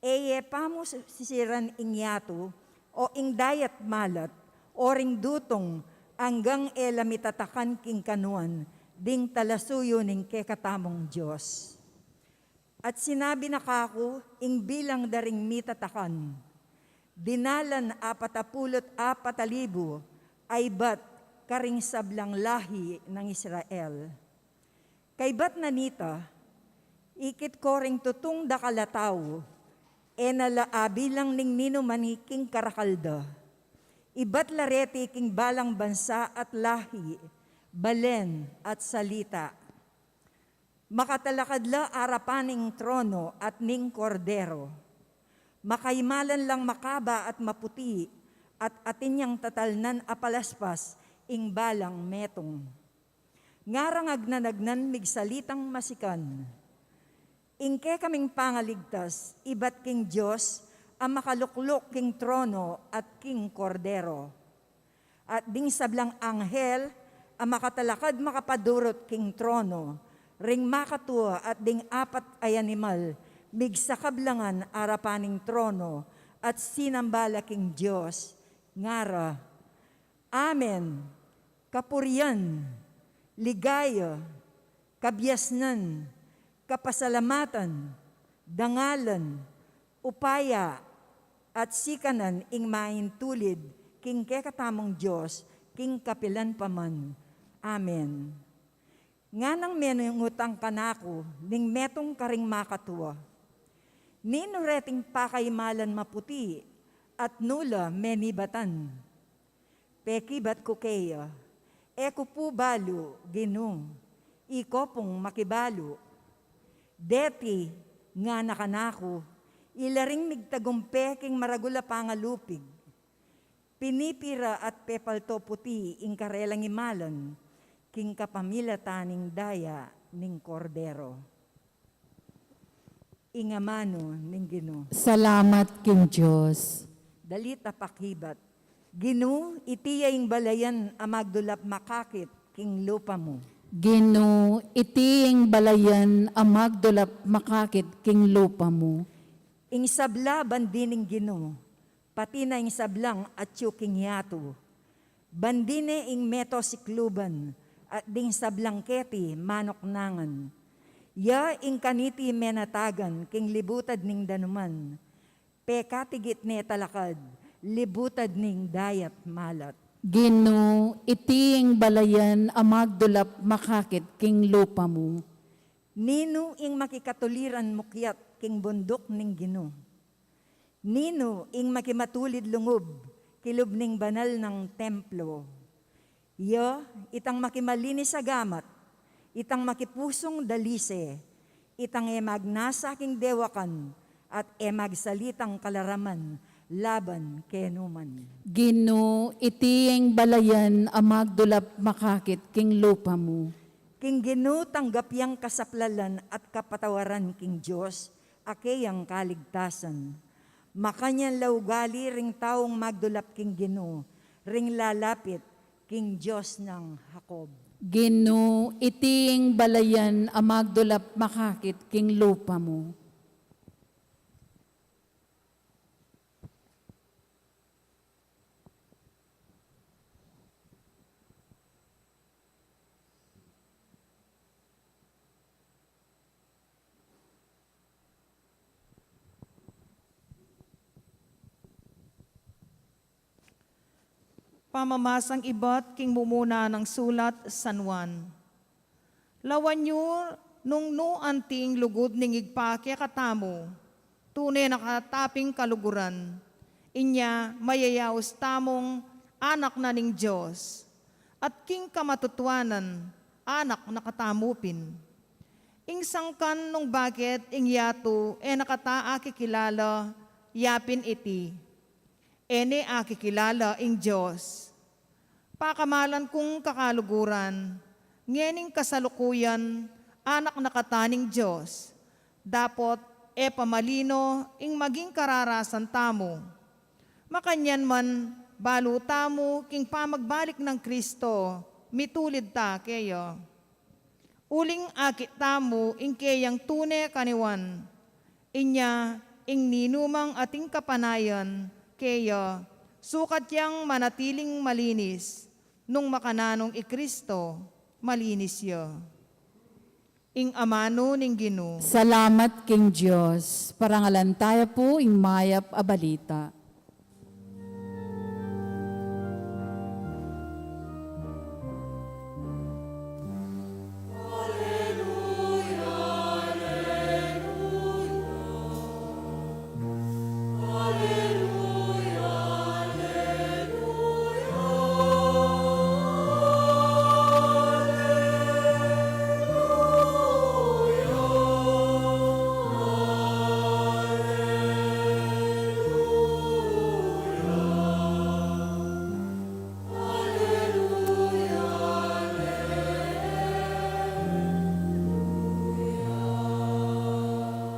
e ye pamu sisiran ing yatu o ing dayat malat o ring dutung anggang e la mitatakan king kanuan ding talasuyu ning kekatamung Dios. At sinabi na kaku ing bilang da ring mitatakan, dinalan apatapulu't apat a libu a ibat karing sablang lahi nang Israel. Kaybat na nita, ikit ko ring tutung dakal a tau, e na la abilang ning ninuman king karakal da. Ibat la reti king balang bansa at lahi, balen at salita. Makatalakad la arapan ning trono at ning Kordero. Makaimalan lang makaba at maputi, at atin yang tatalnan a palaspas ing balang metung. Ngarang agnanagnan migsalitang masikan. Ing kekaming pangaligtas, ibat king Dios a makalukluk king trono at king Kordero. At ding sablang anghel a makatalakad makapadurut king trono, ring makatua at ding apat a animal, migsakablangan arapan ning trono, at sinamba la king Dios, ngara, Amen. Kapurian, ligaya, kabiasnan, kapasalamatan, dangalan, upaya, at sikanan ing maintulid king kekatamung Dios king kapilan pa man. Amen. Nganang menungutang kanaku ning metung karing makatua, ninu reting pakaimalan maputi at nu la menibatan? Pekibat ku keya, e ku pu balu, Ginu, iko pung makibalu. Deti, ngana kanaku, ila ring migtagumpe king maragul a pangalupig. Pinipira at pepalto puti ing karelang imalan king kapamilatan ning daya ning Kordero. Ing amanu ning Ginu. Salamat king Dios. Dalit a pakibat. Ginu, iti ya ing balayan a magdulap makakit king lupa mu. Ginu, iti ing balayan a magdulap makakit king lupa mu. Ing sabla bandi ning Ginu, pati na ing sablang atyu king yatu. Bandi ne ing meto sikluban, at ding sablang keti manuknangan. Ya ing kaniti menatagan king libutad ning danuman. Pekatigit ne talakad, libutad ning dayat malat. Ginu, iti ing balayan a magdulap makakit king lupa mu. Ninu ing makikatuliran mukyat king bunduk ning Ginu? Ninu ing makimatulid lungub kilub ning banal nang templo? Ya itang makimalinis a gamat, itang makipusung dalise, itang e magnasa king dewakan, at e magsalitang kalaraman laban kenu man. Ginu, iti ing balayan a magdulap makakit king lupa mu. King Ginu tanggap yang kasaplalan at kapatawaran king Dios a keyang kaligtasan. Makanyan la ugali ring taung magdulap king Ginu, ring lalapit king Dios nang Jacob. Ginu, iti ing balayan a magdulap makakit king lupa mu. Pamamasang ibat king mumuna nang sulat San Juan. Lawan yu nung nu anting lugud ning Ibpa kekatamu, tune na kata pin kaluguran. Inya mayayaus tamung anak na ning Dios, at king kamatutuanan, anak na katamu pin. Ing sangkan nung bakit ing yatu e na kata akikilala, ya pin iti: E ne akikilala ing Dios. Pakamalan kung kakaluguran, ngening kasalukuyan, anak na kata ning Dios, dapot e pa malino ing maging kararasan tamu. Makanyan man, balu tamu king pamagbalik nang Kristo, mitulid ta keya. Uling akit tamu ing keyang tune kaniwan. Inya ing ninumang ating kapanayan keya, sukat yang manatiling malinis, nung makananung i Kristo, malinis ya. Ing amanu ning Ginu. Salamat king Dios. Parangalan taya pu ing mayap a balita.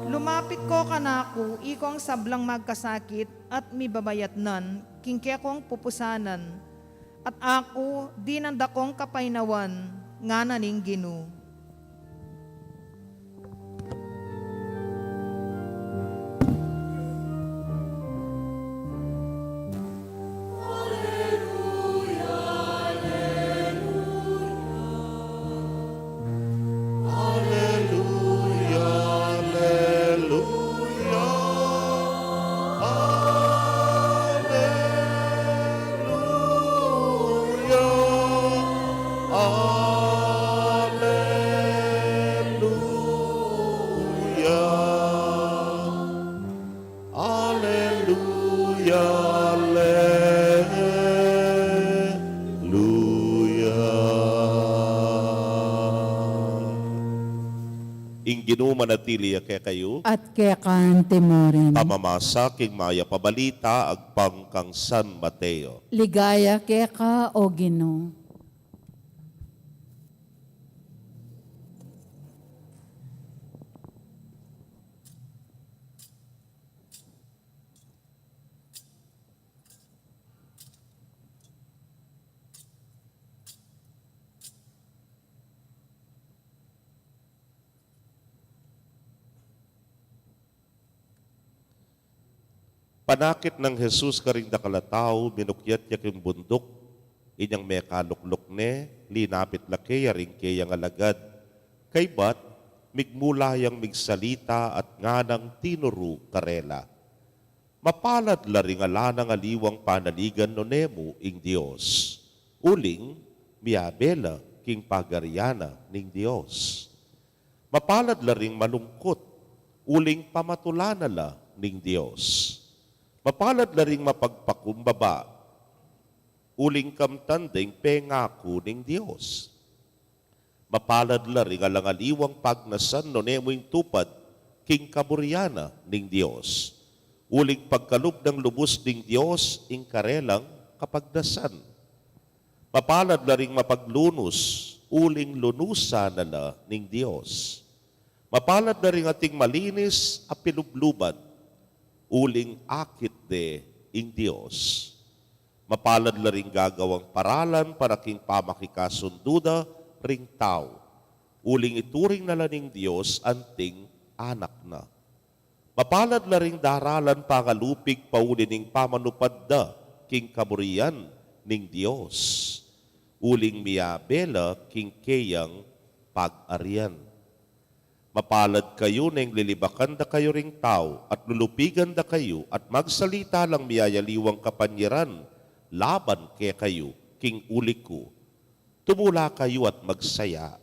Lumapit ko kanaku, ikong sablang magkasakit at mibabayatnan king kekong pupusanan, at aku dinan da kong kapaynawan, ngana ning Ginu. Aleluya, aleluya, aleluya, aleluya. Aleluya, aleluya. Ing Ginu manatili ya kekayu. At keka naman murin. Pamamasa king mayap a balita agpang kang San Mateo. Ligaya keka, O Ginu. Panakit nang Jesus karing dakal a tau, minukyat ya king bunduk. Inyang mekalukluk ne, linapit la keya ring keyang alagad. Kaybat, migmula yang migsalita at nganang tinuru karela: Mapalad la ring ala nang aliwang panaligan nune mu ing Dios, uling miabe la king pagarian na ning Dios. Mapalad la ring malungkut, uling pamatulan na la ning Dios. Mapalad la ring mapagpakumbaba, uling kamtan da ing pengaku ning Dios. Mapalad la ring alang aliwang pagnasan nune mu ing tupad king kaburian na ning Dios, uling pagkalub nang lubus ning Dios ing karelang kapagnasan. Mapalad la ring mapaglunus, uling lunusan na la ning Dios. Mapalad la ring ating malinis a pilubluban, uling akit de ing Dios. Mapalad la ring gagawang paralan para king pamakikasundu da, ring tau, uling ituring na la ning Dios anting anak na. Mapalad la ring daralan pangalupig pauli ning pamanupad da king kaburian ning Dios, uling miyabe la king keyang pag-arian. Mapalad kayu neng lilibakan da kayu ring tau, at lulupigan da kayu, at magsalita lang miyayaliwang kapanyaran laban kekayu king uli ku. Tumula kayu at magsaya,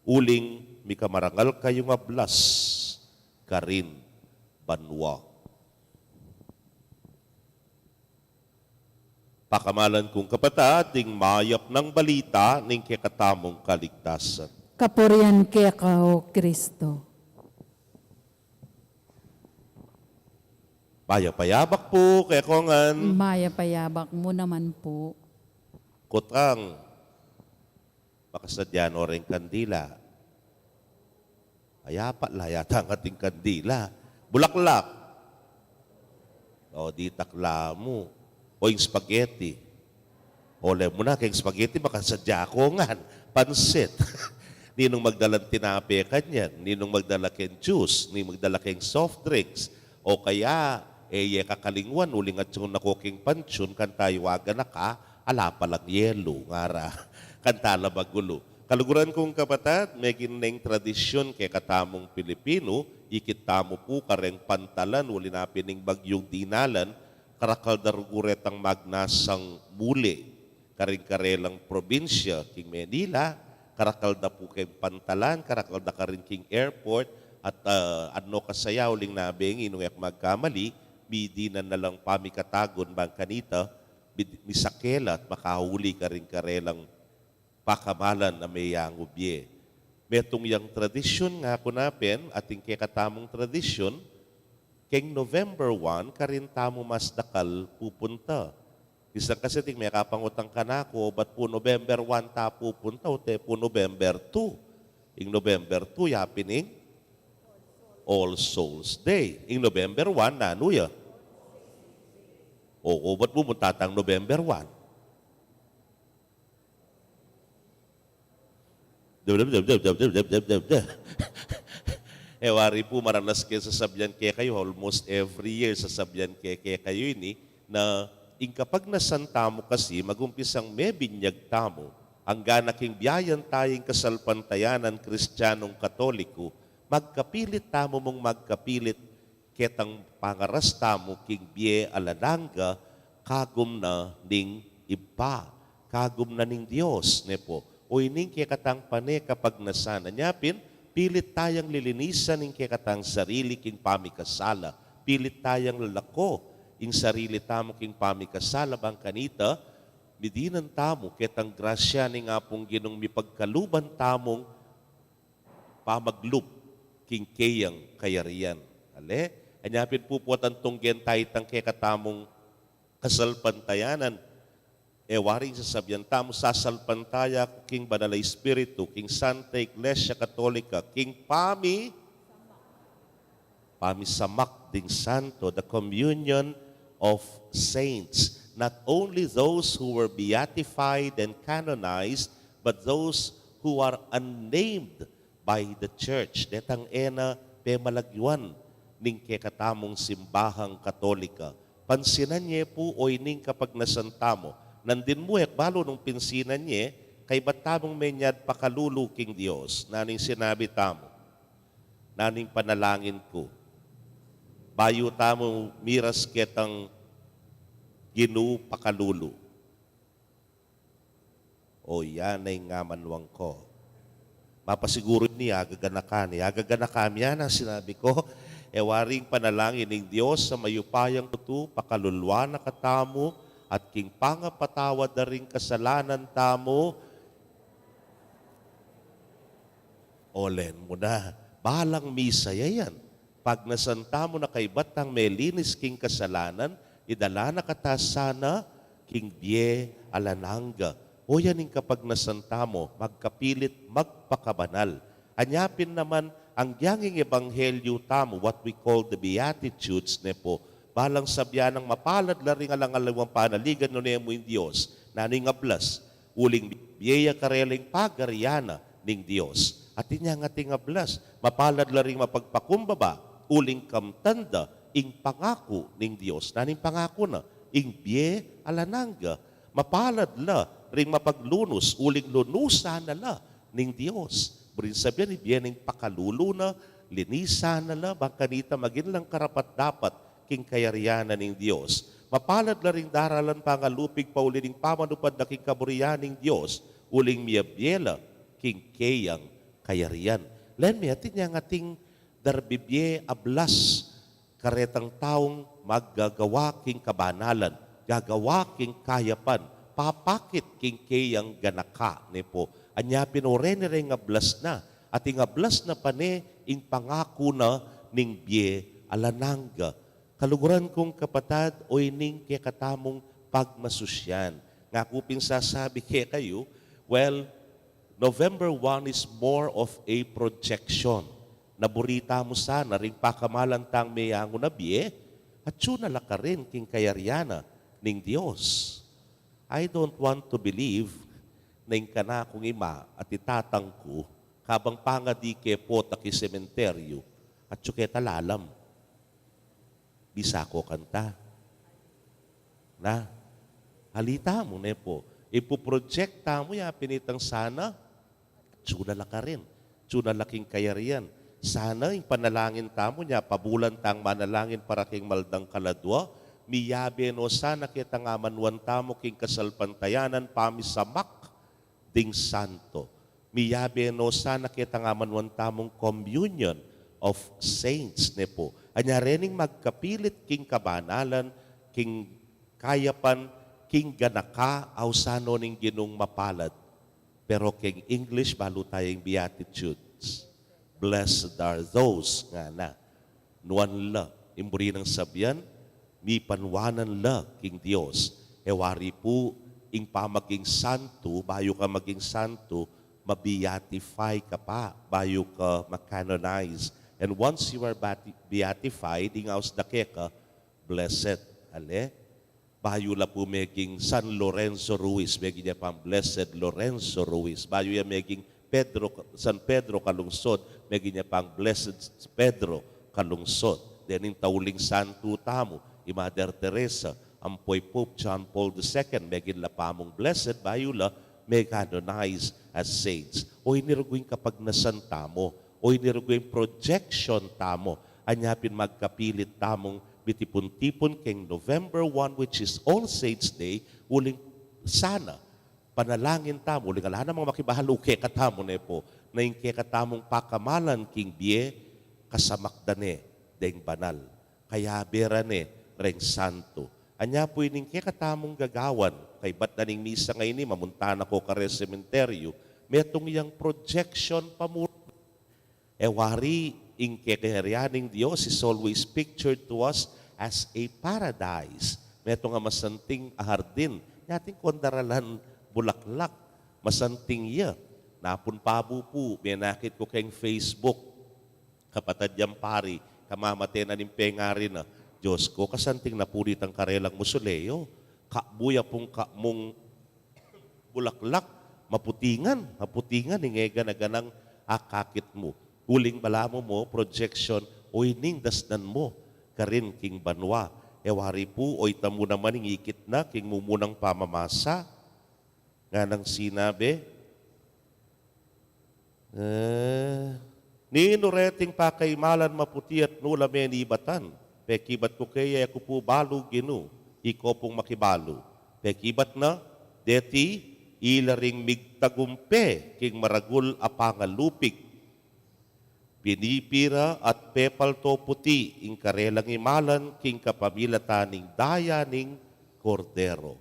uling mikamarangal kayung ablas karin banua. Pakamalan kung kapatad, ding mayap nang balita ning kekatamung kaligtasan. Kapurian keka, O Kristo. Mayap a yabak pu kekongan. Mayap a yabak mu naman pu. Kutang, makasadya no reng kandila. Ay, apat la yata ing ating kandila. Bulaklak. O, ditak la mu. O, ing spaghetti. O, le mu na, keng spaghetti, makasadya ko ngan. Pansit. Ninung magdalang tinape kanyan, ninung magdala keng juice, ninung magdala keng soft drinks. O kaya, e ye kakalingwan, uling atiu na ko king pansyon, kanita yu aganaka, ala palang yelu, ngara. Kanita la magulu. Kaluguran kung kapatad, meging neng tradisyun kekatamung Pilipinu, ikit tamu pu kareng pantalan, uli na pin ning bagyung dinalan, karakal da rugu retang magnasang muli karing karelang probinsya, king Manila, karakal da pu keng pantalan, karakal da karin king airport, at, ah, ano kasaya uling nabengi, nung e ku magkamali, midinan na lang pamikatagun bang kanita, mid-, misakela at makauli karing karelang pakamalan a meyangu bie. Metung yang tradisyun, ngaku na pin, ating kekatamung tradisyun, keng November one, karin tamu mas dakal pupunta. Minsan kasi ating mekapangutang kanaku, o ba't pu November one ta pupunta, o te pu November two? Ing November two, ya pin ing All Souls Day. Ing November one, nanu ya? O, o ba't pupunta tang November one? E wari pu, maralas ke sasabian kekayu, almost every year sasabian ke kekayu ini, na ing kapagnasan tamu kasi magumpisang mebinyag tamu, angga na king biayan taya ing kasalpantayanan Kristianung Katoliku, magkapilit tamu mung magkapilit ketang pangaras tamu king bie alang angga, kagum na ning Ibpa, kagum na ning Dios, ne pu. O ining kekatang pane kapagnasan, anya pin, pilit tayang lilinisan ing kekatang sarili king pamikasala, pilit tayang lalako ing sarili tamu king pamikasala, bang kanita, midinan tamu ketang grasya ning Apung Ginung mipagkaluban tamung pamaglub king keyang kayarian. Ale, anya pin pu, puputan tunggen taya itang kekatamung kasalpantayanan. E waring sasabian tamu, sasalpantaya ku king Banal a Espiritu, king Santa Iglesia Katolika, king pami pamisamak ding santo, the communion of saints. Not only those who were beatified and canonized, but those who are unnamed by the church. Detang e na pemalagyuan ning kekatamung simbahang Katolika. Pansinan ye pu, o ining kapagnasan tamu. Nandin mu e ku balu nung pinsinan ye, kaybat tamung menyad pakalulu king Dios. Nanu ing sinabi tamu? Nanu ing panalangin ku? Bayu tamu miras ketang Ginu pakalulu. O, ya na ing amanuan ku. Mapasiguru ini, agaganakan, agaganakan ya na sinabi ku. E waring panalangin ning Dios a mayupayang kutu, pakaluluan na katamu, at king pangapatawad da ring kasalanan tamu, olen mu na, balang misa ya yan. Pagnasan tamu na kaybat tang melinis king kasalanan, idala na kata sana king bie alang angga. O yan ing kapagnasan tamu, magkapilit magpakabanal. Anya pin naman, anggyang ing ebanghelyu tamu, what we call the Beatitudes, ne pu, balang sabian nang mapalad la ring alang aliwang panaligan, nune mu ing Dios, nanu ing ablas, uling Bie ya karela ing pagarian ning Dios. Atin yang ating ablas, mapalad la ring mapagpakumbaba, uling kamtan da ing pangaku ning Dios. Nanu ing pangaku na? Ing bie alang angga. Mapalad la ring mapaglunus, uling lunusan na la ning Dios. Buring sabian, ibie na ing pakalulu na, linisan na la, bang kanita maging lang karapat-dapat king kayarian na ning Dios. Mapalad la ring daralan pangalupig pauli ning pamanupad na king kaburian ning Dios, uling miyabie la king keyang kayarian. Len, atin yang ating darbe bie ablas karetang taung maggagawa king kabanalan, gagawa king kayapan, papakit king keyang ganaka, ne pu. Anya pin, o reni reng ablas na, at ing ablas na pane ing pangaku na ning bie alang angga. Kaluguran kung kapatad, o ining kekatamung pagmasusian. Nga ku pin sasabi kekayu, well, November one is more of a projection. Na buri tamu sana ring pakamalan tang meyangu na bie, atyu na la karin king kayarian na ning Dios. I don't want to believe na ing kanakung ima at ing tatang ku, kabang pangadi ke pu ta king sementeryu, atyu ke ta lalam. Bisa ko kanta. Na, ali tamu, ne pu. Ipu-project tamu ya pin itang sana, atyu na la karin. Atyu na la king kayarian. Sana ing panalangin tamu nya, pabulan tang manalangin para king maldang kaladua, miyabe no sana ketang amanuan tamu king kasalpantayanan pamisamak ding santo. Miyabe no sana ketang amanuan tamung communion of saints, ne pu. Anya rening magkapilit king kabanalan, king kayapan, king ganaka, ausan no ning Ginung mapalad. Pero king English, balu taya ing Beatitudes. Blessed are those, ngana. Nuan la, ing buri nang sabian, mipanuanan la king Dios. E wari pu, ing pamaging santu, bayu ka maging santu, ma-beatify ka pa, bayu ka ma-canonize. And once you are beati-, beatified, ing aus da keka, blessed. Ale? Bayu la pu meging San Lorenzo Ruiz, meging ya pang Blessed Lorenzo Ruiz. Bayu ya meging Pedro, San Pedro Calungsod, meging ya pang Blessed Pedro Calungsod. Dening tauling santu tamu, i Mother Teresa, ampo i Pope John Paul the Second, meging la pamung blessed, bayu la me-canonize as saints. O ini rugu ing kapagnasan tamu, o ini rugu ing projection tamu, anya pin magkapilit tamung mitipun-tipun keng November one, which is All Saints Day, uling sana panalangin tamu, uling ala namang makibalu kekatamu, ne pu, na ing kekatamung pakamalan king bie, kasamak da ne deng banal, kayabe ra ne reng santu. Anya pu ining kekatamung gagawan, kaybat na ning misa ngeni, mamunta na ko kare sementeryu, metung yang projection pa mu E wari, ing kekayarian ning Dios is always pictured to us as a paradise. Metung a masanting a hardin, nya atin kong daralan bulaklak, masanting ya. Napun pabu pu, menakit ku keng Facebook, kapatad yang pari, kamamate na ning pengari na, Dios ko, kasanting na pu nitang karelang musuleo. Kabu ya pung kamung bulaklak, maputingan, maputingan ing e gana-ganang akakit mu. Uling balamu mo, projection, o ining dasnan mu karin king banua. E wari pu, o ita mu naman ing ikit na king mumunang pamamasa, nganang sinabi, Eh, ninu reting pakaimalan maputi at nu la menibatan? Pekibat ku kaya, e ku pu balu, Ginu, ika pung makibalu. Pekibat na, deti ila ring migtagumpe king maragul a pangalupig. Pinipi ra at pepalto puti ing karelang imalan king kapamilatan ning daya ning Kordero.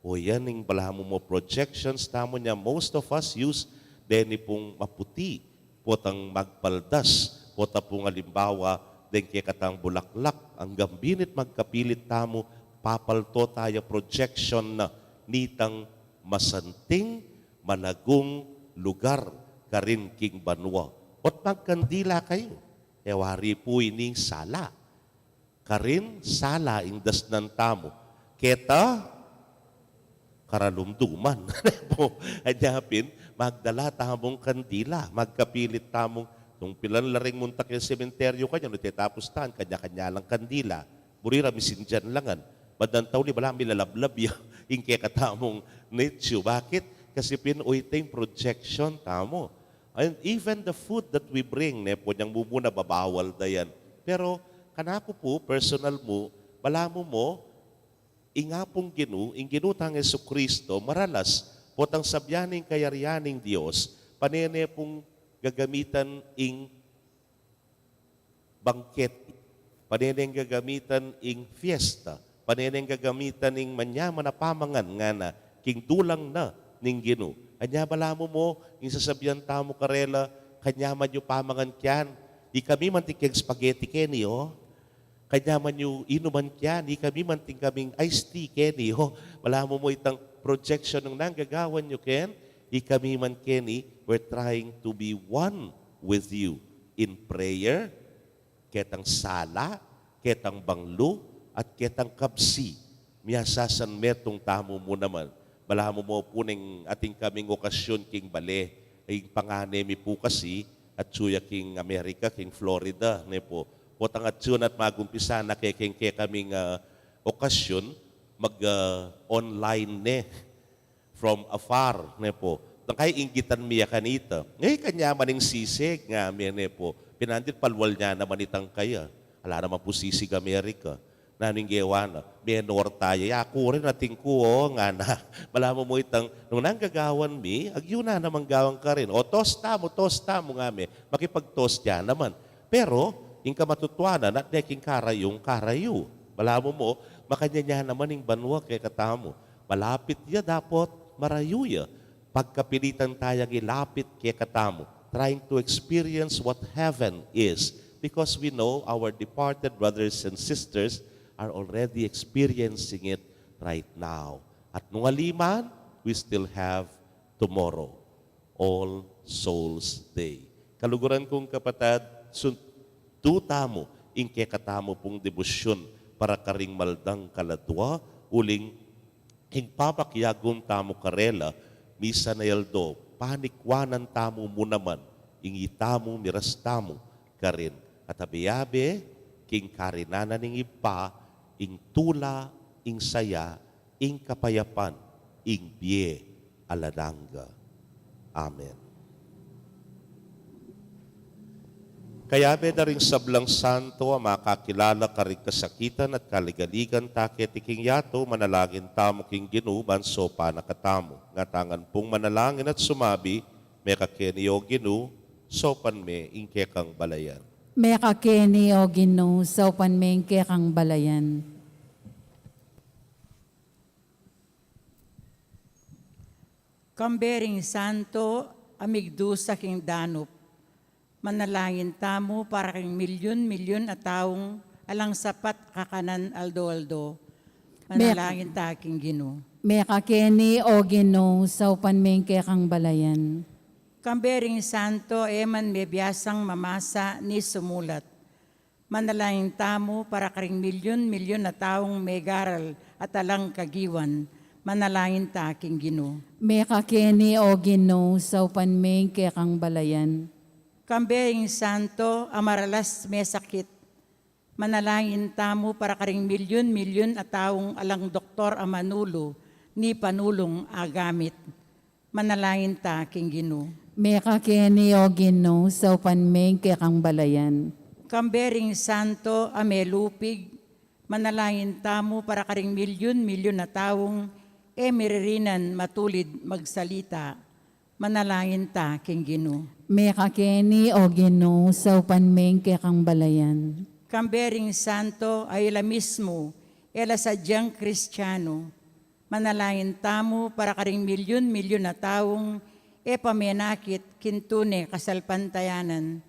O yan ing balamu mo projections tamu nya, most of us use deni pung maputi, potang magpaldas, pota pung alimbawa, deng kekatang bulaklak, anggang binit magkapilit tamu, papalto taya projection na nitang masanting, malagung lugar karin king banua. Ot magkandila kayu, e wari pu ining sala. Karin sala ing dasnan tamu. Keta, karalumduman. Anya pin, magdala tamung kandila, magkapilit tamung, nung pilan la ring munta keng sementeryo kanyan, nung tetapos tan, kanya-kanya lang kandila. Buri ra misindian la ngan. Bandang tauli, bala milalablab ya ing kekatamung nitsu. Bakit? Kasi pin, uy, ita ing projection tamu. And even the food that we bring, ne pu, nyang mumuna babawal da yan. Pero kanaku pu, personal mu, balamu mu, ing Apung Ginu, ing Ginu tang Jesucristo, maralas, potang sabyan ning kayarian ning Dios, pane ne pung gagamitan ing bangkete, pane neng gagamitan ing fiesta, pane neng gagamitan ing manyaman a pamangan ngana king dulang na ning Ginu. Anya balamu mu, ing sasabyan tamu karela, kanyaman yu pamangan kyan, ikami manting keng spaghetti keni, o. Kanyaman yu inuman kyan, ikami manting kaming iced tea keni, o. Balamu mu itang projection nung nanggagawan yu ken, ikami man keni, we're trying to be one with you in prayer, ketang sala, ketang banglu, at ketang kabsi. Miyasasan metung tamu mu naman. Balamu mu pu neng atin kaming okasyon king bale, ing pangane mi pu kasi, atsu ya king Amerika, king Florida, ne pu. Potang atsu na at magumpisa na keng kekaming, ah, okasyon, mag, ah, online ne. From afar, ne pu. Nung kaya inggitan mi ya kanita. Ngeni kanyaman ing sisig, ngami, ne pu. Pinandit palwal nya naman itang kaya. Ala naman pu sisig Amerika. Nanu ing gewa na? Menor taya. Yaku rin, atin ku, o, ngana. Balamu mu itang, nung nanggagawan mi, agyu na naman gawan karin. O, toast tamu, toast tamu, ngami. Makipag-toast ya naman. Pero ing kamatutuanan, at ne king karayung karayu. Balamu mu, makanyan ya naman ing banua kekatamu. Malapit ya, dapot marayu ya. Pagkapilitan tayang ilapit kekatamu, trying to experience what heaven is, because we know our departed brothers and sisters are already experiencing it right now. At nung ali man, we still have tomorrow. All Souls Day. Kaluguran kung kapatad, sundu tamu ing kekatamu pung debosyon para karing maldang kaladua, uling ing papakyagun tamu karela, misan a aldo, panikwanan tamu mu naman ing itamu miras tamu karin. At abe-abe king karinan na ning Ibpa, ing tula, ing saya, ing kapayapan, ing bie alang angga. Amen. Kayabe da ring sablang santo a makakilala karing kasakitan at kaligaligan ta keti king yatu, manalangin tamu king Ginu ban saupan na katamu. Ngatamu ngan pung manalangin at sumabi, Mekakeni, O Ginu, saupan me ing kekang balayan. Mekakeni, O Ginu, saupan me ing kekang balayan. Kambe ring santo a migdusa king danup, manalangin tamu para king milyun-milyun a taung alang sapat a kakanan aldo-aldo. Manalangin ta king Ginu. Mekakeni, O Ginu, saupan me ing kekang balayan. Kambe ring santo e man mebiasang mamasa ni sumulat, manalangin tamu para karing milyun-milyun a taung megaral at alang kagiwan. Manalangin ta king Ginu. Mekakeni, O Ginu, saupan me ing kekang balayan. Kambe ring santo a maralas mesakit, manalangin tamu para karing milyun-milyun a taung alang doktor a manulu ni panulung a gamit. Manalangin ta king Ginu. Mekakeni, O Ginu, saupan me ing kekang balayan. Kambe ring santo a melupig, manalangin tamu para karing milyun-milyun a taung e miririnan matulid magsalita. Manalangin ta king Ginu. Mekakeni, O Ginu, saupan me ing kekang balayan. Kambe ring santo a ila mismu e la sadyang Kristiano, manalangin tamu para karing milyun-milyun a taung e pamenakit king tune kasalpantayanan.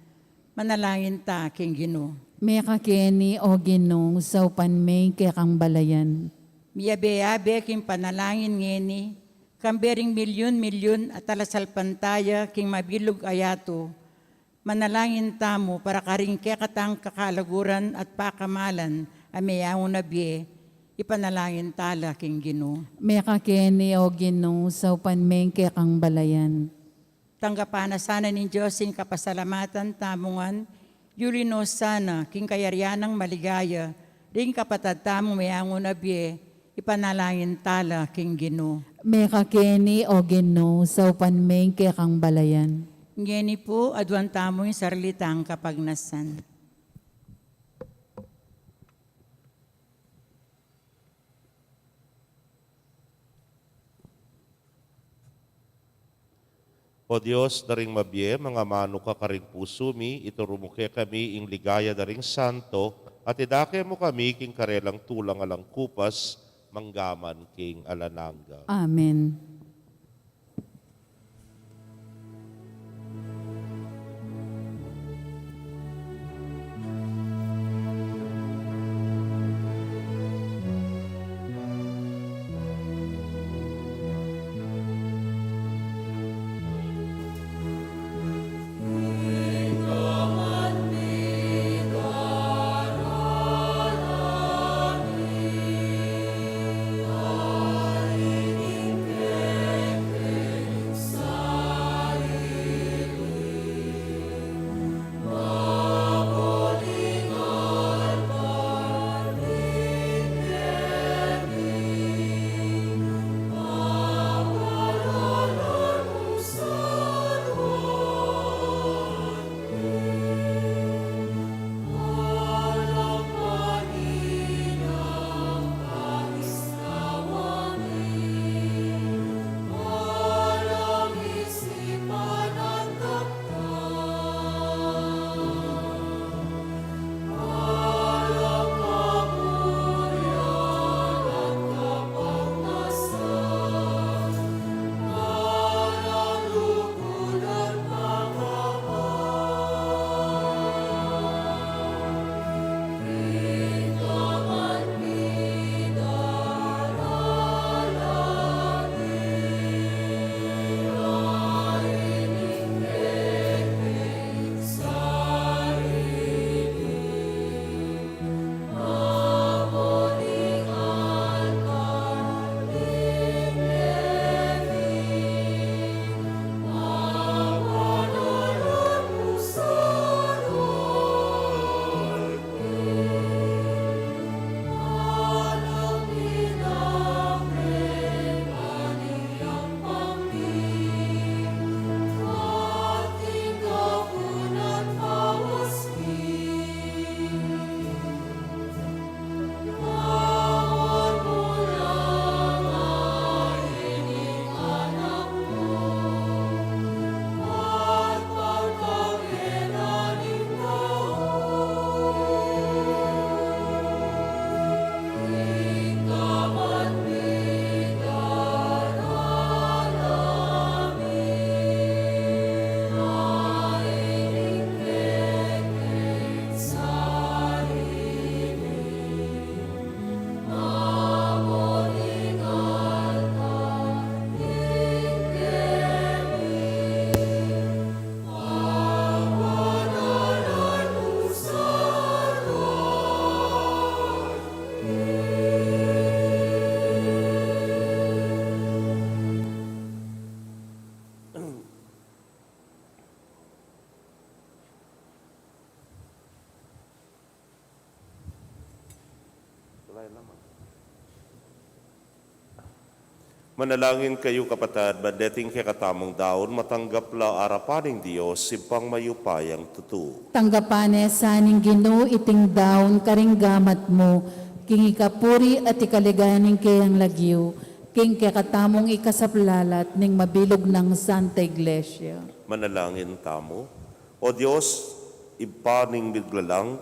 Manalangin ta king Ginu. Mekakeni, O Ginu, saupan me ing kekang balayan. Miyabe-yabe king panalangin ngeni, kambe ring milyun-milyun a talasalpantaya king mabilug a yatu, manalangin tamu para karing kekatang kakalaguran at pakamalan a meyangu na bie, ipanalangin tala king Ginu. Mekakeni, O Ginu, saupan me ing kekang balayan. Tanggapan na sana ning Dios ing kapasalamatan tamu ngan, yuli no sana king kayarian nang maligaya ding kapatad tamung meangu na bie, ipanalangin tala king Ginu. Mekakeni, O Ginu, saupan me ing kekang balayan. Ngeni pu, aduan tamu ing sarili tang kapagnasan. O Dios da ring mabie, mangamanu ka karing pusu mi, ituru mu kekami ing ligaya da ring santo, at idake mu kami king karelang tulang alang kupas, mangga man king alang angga. Amen. Manalangin kayu, kapatad, ban deting kekatamung daun, matanggap la arapan ning Dios, Ibpang mayupayang tutu. Tanggapan na sa ning Ginu iting daun karing gamat mu, king ikapuri at ikaligayan ning keyang lagyu, king kekatamung ikasaplalat ning mabilug nang Santa Iglesia. Manalangin tamu. O Dios, Ibpa ning miglalang,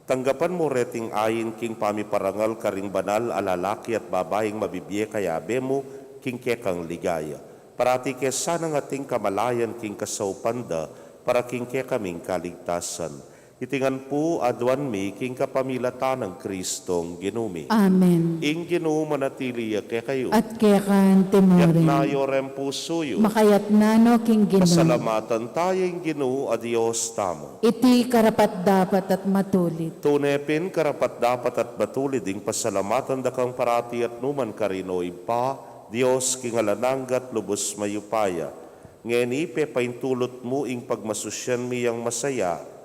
tanggapan mu reting ain king pamiparangal karing banal a lalaki at babaing mabibie kayabe mu king kekang ligaya. Parati ke sanang ating kamalayan king kasaupan da para king kekaming kaligtasan. Iti ngan pu aduan mi king kapamilatan nang Kristong Ginu mi. Amen. Ing Ginu manatili ya kekayu. At keka mu rin. Itas yu ring pusu yu. Makatas no king Ginu. Pasalamatan taya ing Ginu a Dios tamu. Iti karapat-dapat at matulid. Tune pin karapat-dapat at matulid ing pasalamatan da kang parati at nukarin man, O Ibpa, Dios king alang angga at lubus mayupaya. Ngeni pepaintulut mu ing pagmasusian mi yang masaya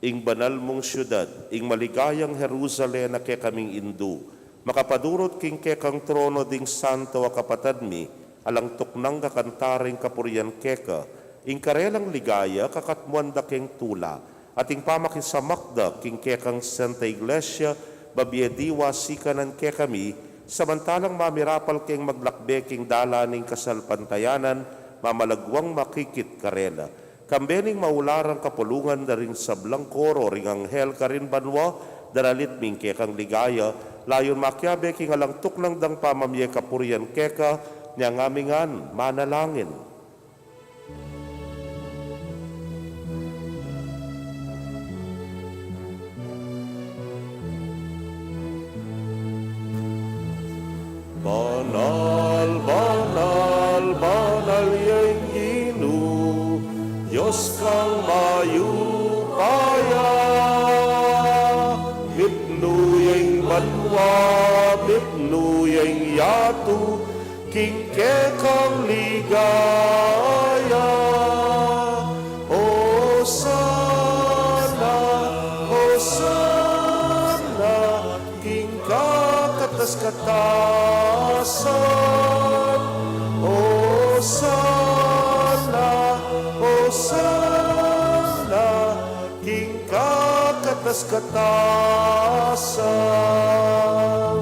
ing banal mung siudad, ing maligayang Jerusalem a kekaming indu, makapadurut king kekang trono ding santo a kapatad mi, alang tuknang kakantaring kapurian keka, ing karelang ligaya kakatmuan da keng tula, at ing pamakisamak da king kekang Santa Iglesia, babie diwa sikanan kekami, samantalang mamirapal keng maglakbe king dalan ning kasalpantayanan, mamalaguang makikit karela. Kambe ning maularang kapulungan da ring sablang koro ring anghel karin banua, daralit mi ing kekang ligaya, layun makiabe king alang tuknang dang pamamie kapurian keka, nya ngami ngan manalangin. Banal, banal, banal ya ing Ginu, Dios kang mayupaya. Mipnu ya ing banua, mipnu ya ing yatu, king kekang ligaya. Hosana, Hosana, king kakatas-katasan. Hosana, Hosana, king kakatas-katasan.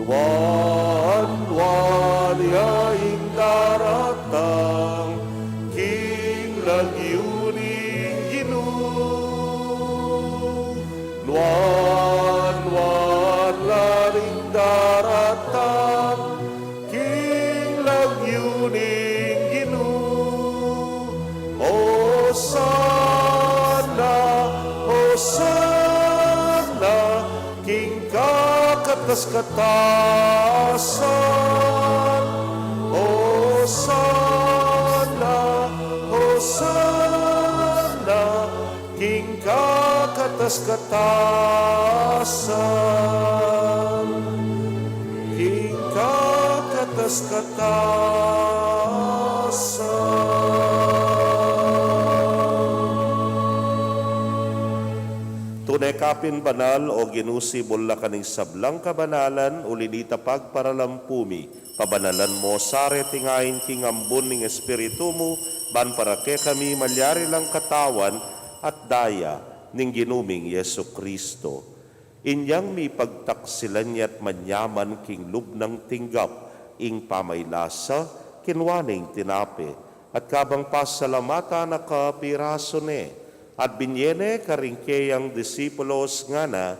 Nuan-nuan ya ing daratang king lagyu ning Ginu. Nuan-nuan la ring daratang king lagyu ning Ginu. Hosana, Hosana, king kakatas-katasan. Hosana, Hosana, king kakatas-katasan. King kakatas-katasan. Tune ka pin banal, O Ginu, sibul la ka ning sablang kabanalan, uli na nita pagparalampu mi, pabanalan mu sa reting ain king ambun ning Espiritu mu, ban para kekami malyari lang Katawan at Daya ning Ginu ming Jesucristo. Inyang mipagtaksilan ya at manyaman king lub nang tinggap ing pamailasa, kinua ne ing tinape, at kabang pasalamatan na ka, pirasu ne, at binye ne karing keyang disipulos, ngana,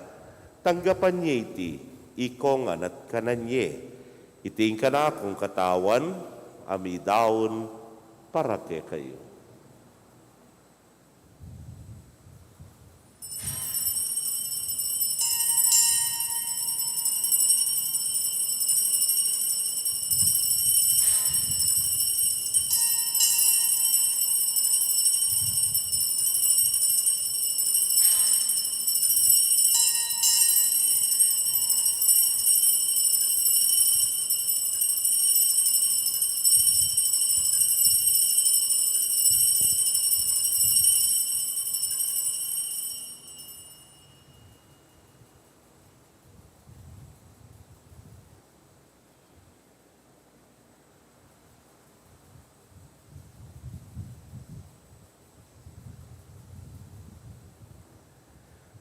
tanggapan ye iti, ikongan at kanan ye. Iti ing kanakung Katawan, a midaun para kekayu.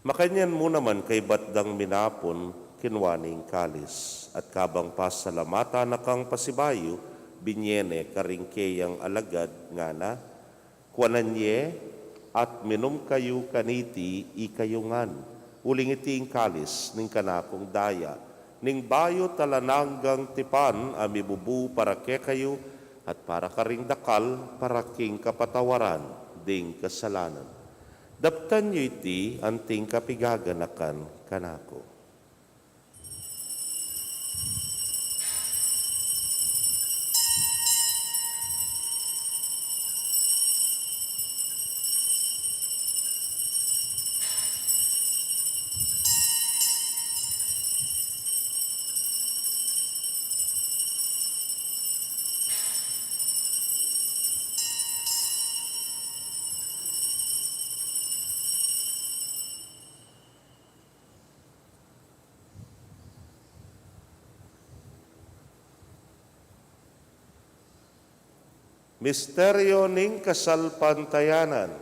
Makanyan mu naman kaybat dang minapun, kinua ne ing kalis, at kabang pasalamatan na kang pasibayu, binye ne karing keyang alagad, ngana, kuanan ye, at minum kayu kaniti ikayu ngan, uling iti ing kalis ning kanakung daya, ning bayu't alang anggang tipan a mibubu para kekayu at para karing dakal para king kapatawaran ding kasalanan. Daptan yu iti anting kapigaganakan kanaku. Misteryo ning kasalpantayanan.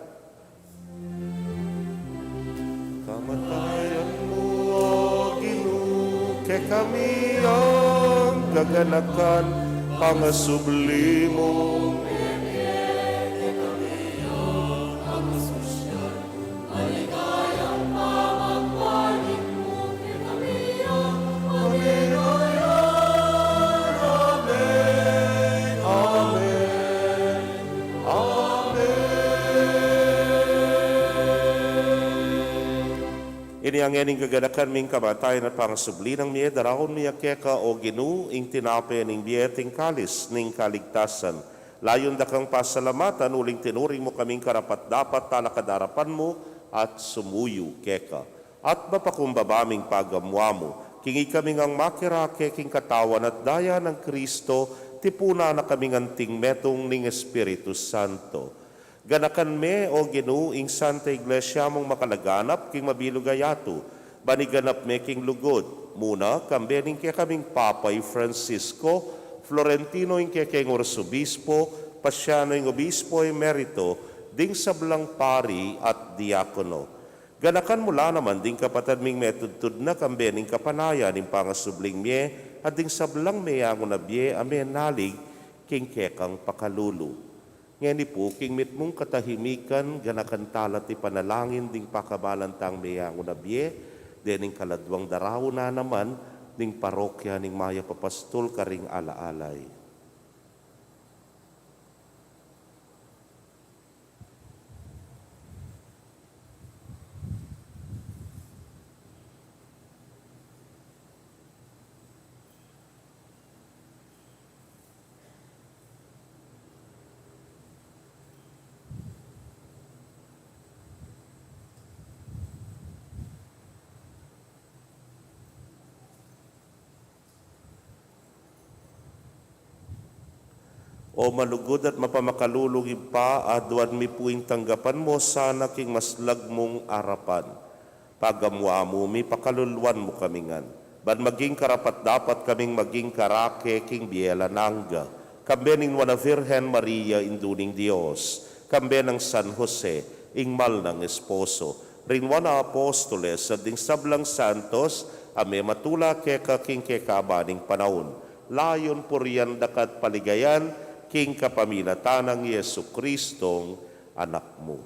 Kamatayan mu, O Ginu, kekami yang gaganakan, pangasubli mu. Amen. Amen. Amen. Ini ngeni ing gaganakan ming kamatayan at pangasubli nang mie, daraun mi keka, O Ginu, ing tinape ning bie at ing kalis ning kaligtasan. Layun da kang pasalamatan uling tinuring mu kaming karapat-dapat talakad king arapan mu at sumuyu keka. At mapakumbaba ming pagamuamu, king ikami ngang makirake king katawan at daya nang Kristo, tipunan na kaming anting metung ning Espiritu Santo. Ganakan me, O Ginu, ing Santa Iglesia mung makalaganap king mabilug a yatu, ban iganap me king lugud, muna kambe ning kekaming Papa i Francisco, Florentino ing kekeng Arsobispo, Paciano ing Obispo emerito, ding sablang pari at diakono. Ganakan mu la naman ding kapatad ming metudtud na kambe ning kapanayan ning pangasubling mie, at ding sablang meyangu na bie a menalig king kekang pakalulu. Ngeni pu, king mitmung katahimikan, ganakan tala at ipanalangin ding pakabalan tang meyangu na bie, dening kaladwang daraun na naman ning parokya ning Mayap a Pastul karing ala-alay. O malugud at mapamakalulung Ibpa, aduan mi pu ing tanggapan mu sana king maslag mung arapan. Pagamuamu mi, pakaluluan mu kami ngan, ban maging karapat-dapat kaming maging karake king bie alang angga, kambe ning Nuan a Virgen Maria, Indu ning Dios, kambe nang San Jose, ing mal nang esposo, ring Nuan a Apostoles, at ding sablang santos a mematula keka king kekaban ning panaun, layun purian da ka at paligayan king kapamilatan nang Jesucristong Anak mu.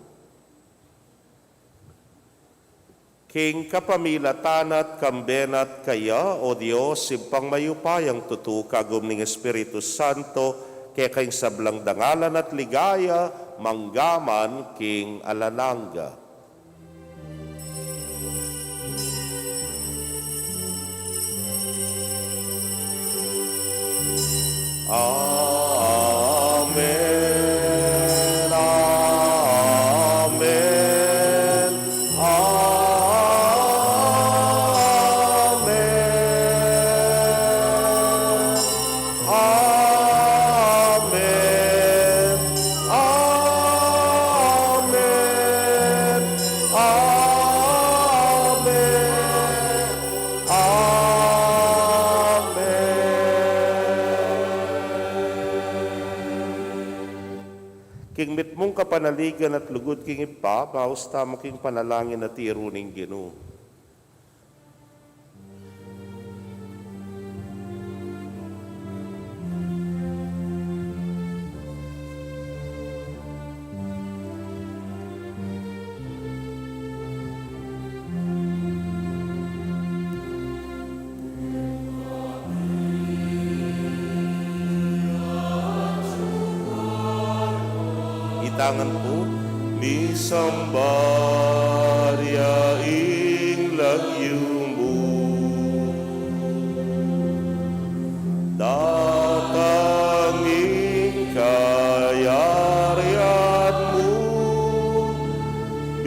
King kapamilatan na at kambe na at kaya, O Dios, Ibpang mayupayang tutu, kagum ning Espiritu Santo, keka ing sablang dangalan at ligaya, mangga man king alang angga. Amen. Amen. Amen. Amen. Amen. Amen. King mitmung kapanaligan at lugud king Ibpa, baus tamu king panalangin a tiru ning Ginu. Tangan ku, misamban ya ing lagyu mu. Datang ing kayarian mu,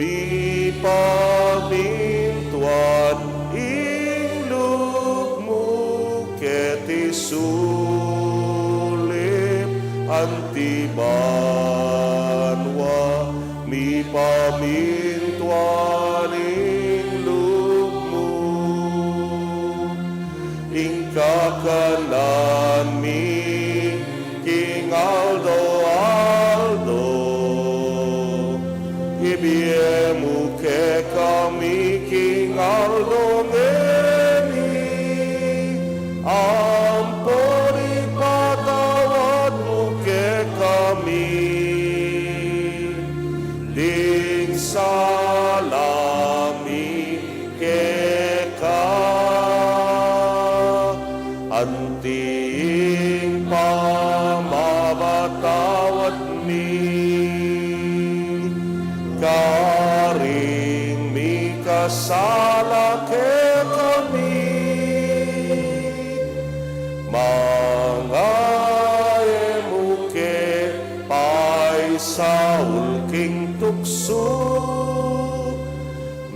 mipamintuan ing lub mu keti sulip anti banua, mipamintuan ing lub mu. Ing kakanan mi king aldo-aldo, ibie mu kekami king aldo ngeni, ampon ipatawad mu kekami ding sala mi keka, anti ing pamamatawad mi karing mikasala kekami, manga e mu ke paisaul king tuksu,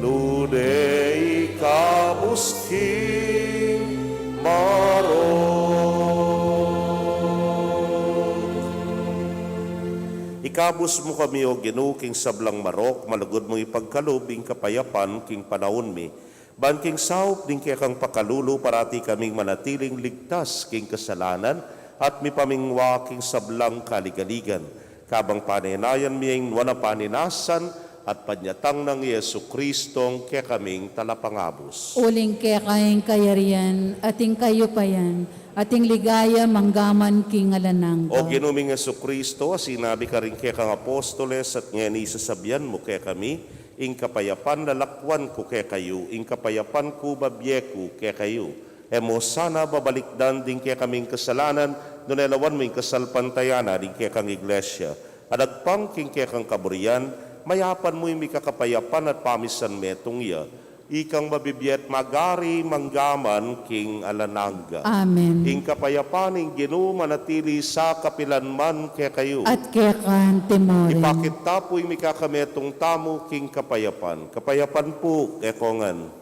nune ikabus king marok. Ikabus mu kami, O Ginu, king sablang marok, malugud mung ipagkalub ing kapayapan king panaun mi. Ban king saup ning kekang pakalulu, parati kaming manatiling ligtas king kasalanan at mipamingwa king sablang kaligaligan. Kabang panenayan mi ing nuan a paninasan at panyatang nang Jesu-Cristong kekaming Talapangabus. Uling keka ing kayarian, at ing kayupayan, at ing ligaya manggaman king alang angga. O Ginu ming Jesu-Cristo, a sinabi karing kekang apostoles, at ngeni sasabian mu kekami, ing kapayapan lalakwan ku kekayu, ing kapayapan ku babie ku kekayu. E mu sana babalikdan ding kekaming kasalanan, nune lawan mu ing kasalpantayanan ning kekang Iglesia. Adagpang king kekang kaburian, mayapan mu ing mikakapayapan at pamisan metung ya, ikang mabibie at magari manggaman king alang angga. Amen. Ing kapayapan ning Ginu manatili sa kapilan man kekayu. At keka naman. Ipakit ta pu ing mikakametung tamu king kapayapan. Kapayapan pu kekongan.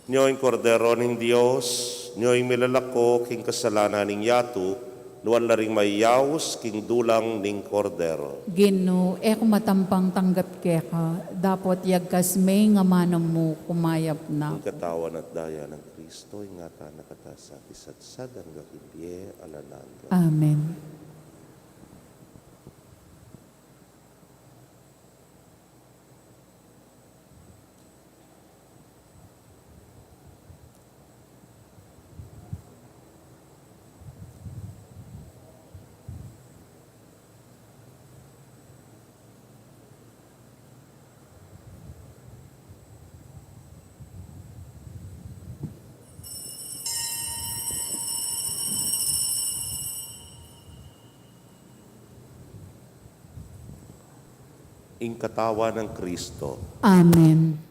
Nyo ing Kordero ning Dios, nyo ing milalako king kasalanan ning yatu, nuan la ring mayaus king dulang ning Kordero. Ginu, e ku matampang tanggap keka, dapot yagkas me ing amanu mu, kumayap na ku. Ing katawan at daya nang Kristo, ingatan na kata sa pisatsat angga king bie alang angga. Amen. Ing katawan nang Kristo. Amen.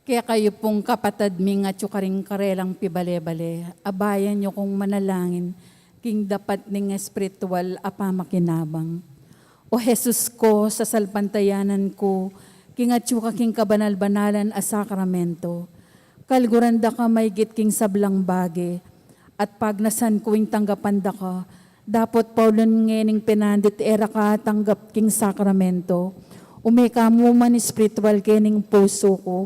Kekayu pung kapatad ming atyu karing karelang pibale-bale, abayan yu kung manalangin king dapat ning espiritual a pamakinabang. O Jesus ku, sasalpantayanan ku king atyu ka king kabanal-banalan a sakramento. Kaluguran da ka maigit king sablang bage, at pagnasan ku ing tanggapan da ka, dapot paulun ngening penandit e ra ka atanggap king sakramento. Ume ka mu man espiritual kening pusu ku,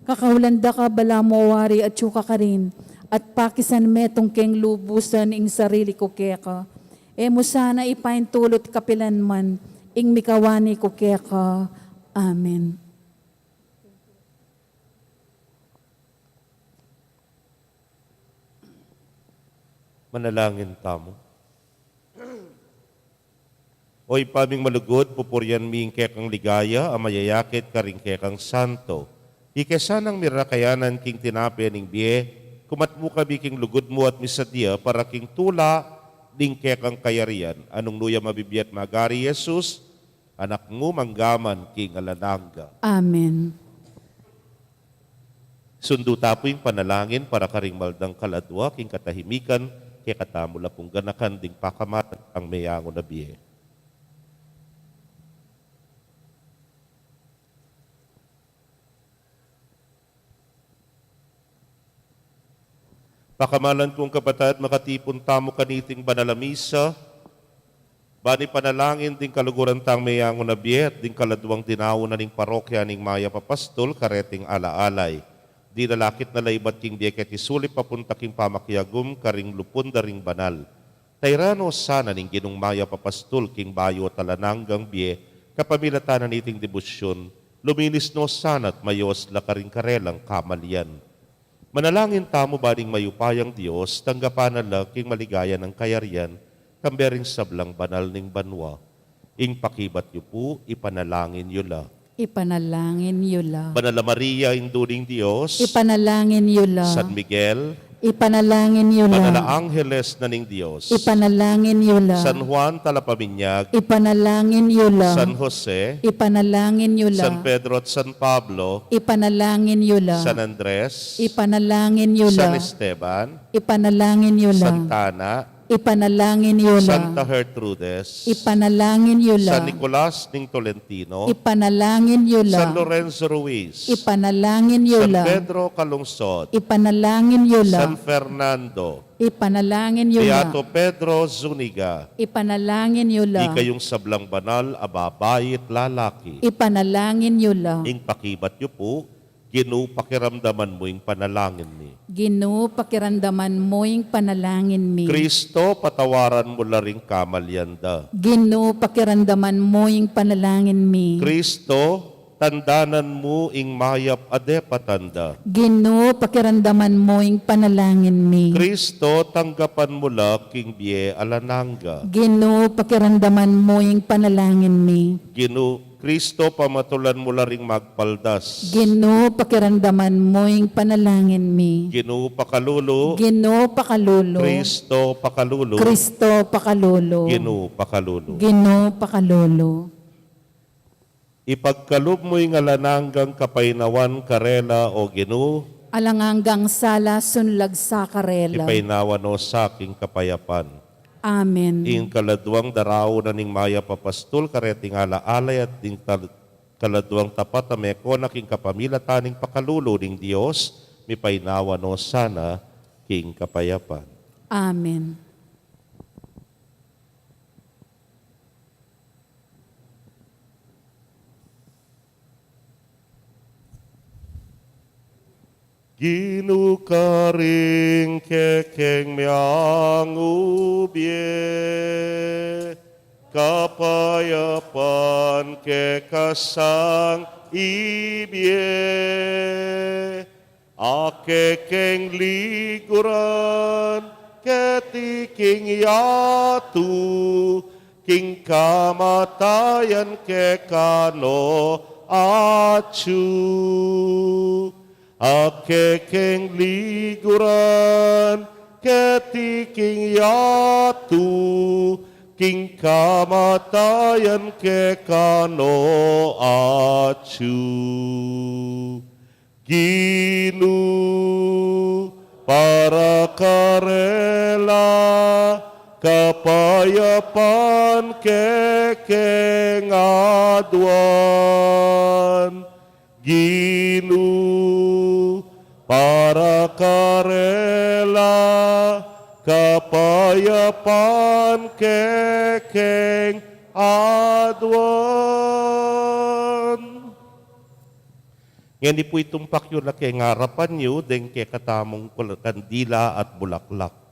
kakaulan da ka balamu wari atyu ka karin, at pakisan metung keng lubusan ing sarili ku keka. E mu sana ipaintulut kapilan man ing mikawani ku keka. Amen. Manalangin tamu. O Ibpa ming malugud, pupurian mi ing kekang ligaya a mayayakit karing kekang santo. Ike sanang mirakayanan king tinape ning bie, kumat mu kami king lugud mu at misadya para king tula ning kekang kayarian. Nung nu ya mabibie at magari i Jesus, Anak mu, mangga man king alang angga. Amen. Sundu ta pu ing panalangin para karing maldang kaladua king katahimikan, Kekatamu la pung ganakan ding pakamalan tang meyangu na bie. Pakamalan kung kapatad, makatipun tamu kaniting banal a misa, ban ipanalangin ding kaluguran tang meyangu na bie at ding kaladwang dinaun na ning parokya ning Mayap a Pastul kareting ala-alay. Dilalakit na la ibat king bie keti sulip papunta king pamakiagum karing lupun da ring banal. Tairan no sana ning Ginung Mayap a Pastul king bayu at alang anggang bie, kapamilatan na niting debosyun, luminis no sana at mayos la karing karelang kamalian. Manalangin tamu ban ing mayupayang Dios tanggapan na la king maligaya nang kayarian, kambe ring sablang banal ning banua. Ing pakibat yu pu, ipanalangin yu la. Ipanalangin yu la. Banal a Maria, Indu ning Dios. Ipanalangin yu la. San Miguel. Ipanalangin yu la. Banal a Angeles na ning Dios. Ipanalangin yu la. San Juan Talapaminyag. Ipanalangin yu la. San Jose. Ipanalangin yu la. San Pedro at San Pablo. Ipanalangin yu la. San Andres. Ipanalangin yu la. San Esteban. Ipanalangin yu la. Santa Ana. Ipanalangin yu la. Santa Gertrudes. Ipanalangin yu la. San Nicolas ning Tolentino. Ipanalangin yu la. San Lorenzo Ruiz. Ipanalangin yu la. San Pedro Calungsod. Ipanalangin yu la. San Fernando. Ipanalangin yu la. Beato Pedro Zuniga. Ipanalangin yu la. Ikayung sablang banal a babai at lalaki. Ipanalangin yu la. Ing pakibat yu pu, Ginu, pakiramdaman mu ing panalangin mi. Ginu, pakiramdaman mu ing panalangin mi. Kristo, patawaran mu la ring kamalian da. Ginu, pakiramdaman mu ing panalangin mi. Kristo, tandanan mu ing mayap a depatan da. Ginu, pakiramdaman mu ing panalangin mi. Kristo, tanggapan mu la king bie alang angga. Ginu, pakiramdaman mu ing panalangin mi. Ginu, Kristo, pamatulan mu la ring magpaldas. Ginu, pakiramdaman mu ing panalangin mi. Ginu, pakalulu. Ginu, pakalulu. Kristo, pakalulu. Kristo, pakalulu. Ginu, pakalulu. Ginu, pakalulu. Ipagkalub mu ing alang anggang kapaynawan karela, O Ginu. Alang anggang sala sunlag sa karela. Ipaynawa no sa king kapayapan. Amen. Ing kaladwang daraun na ning Mayap a Pastul kareting ala-alay at ding tal-, kaladwang tapat a mekona king kapamilatan ning pakalulu ning Dios, mipaynawa no sana king kapayapan. Amen. Ginu, karing kekeng meyangu bie, kapayapan keka sang ibie, a kekeng liguran keti king yatu, king kamatayan keka no atyu. A kekeng liguran keti king yatu, king kamatayan keka no atyu. Ginu, para karela, kapayapan kekeng aduan. Ginu, para karela, kapayapan kekeng aduan. Ngeni pu itumpak yu la keng arapan yu deng kekatamung kul-, kandila at bulaklak.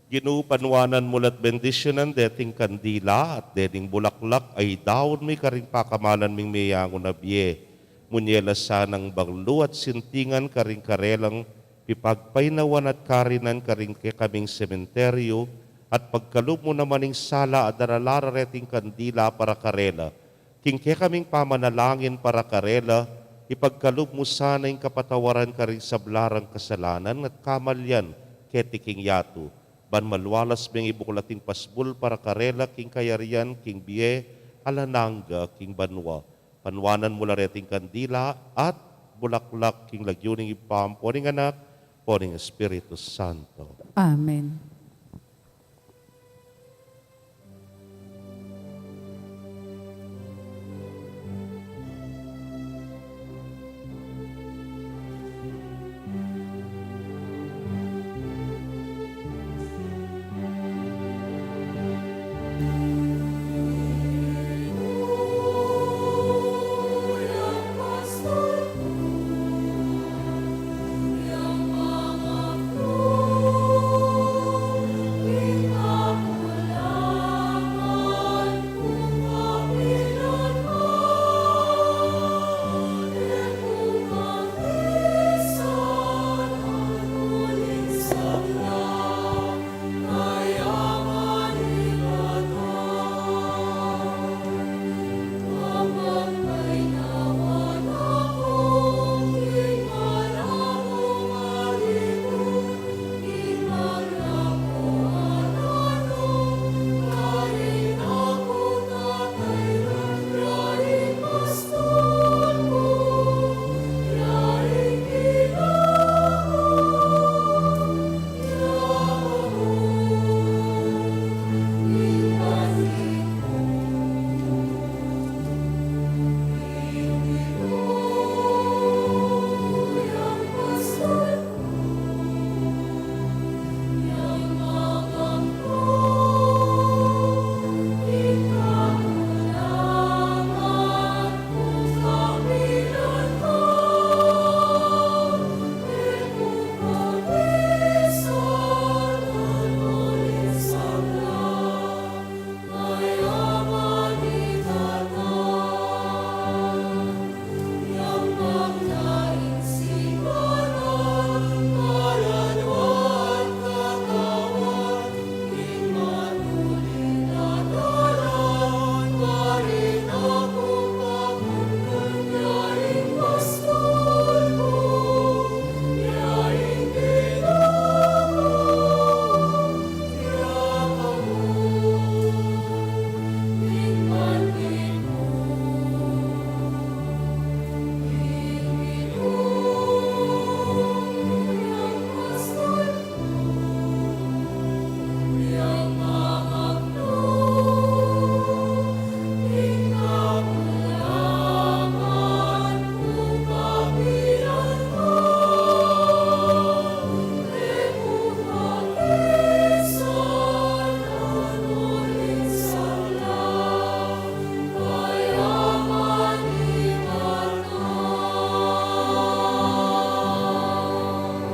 Ginu, panuanan mu la't bendisyunan deting kandila at dening bulaklak a idaun mi karing pakamalan ming meyangu na bie. Munye la sanang banglu at sintingan karing karelang pipagpaynawan at karinan karing kekaming sementeryu, at pagkalub mu naman ing sala a daralan reting kandila para karela. King kekaming pamanalangin para karela, ipagkalub mu sana ing kapatawaran karing sabla rang kasalanan at kamalian keti king yatu, ban malualas meng ibuklat ing pasbul para karela king kayarian king bie alang angga king banua. Panuanan mu la reting kandila at bulaklak king lagyu ning Ibpa, ampo ning Anak, ampo ning Espiritu Santo. Amen.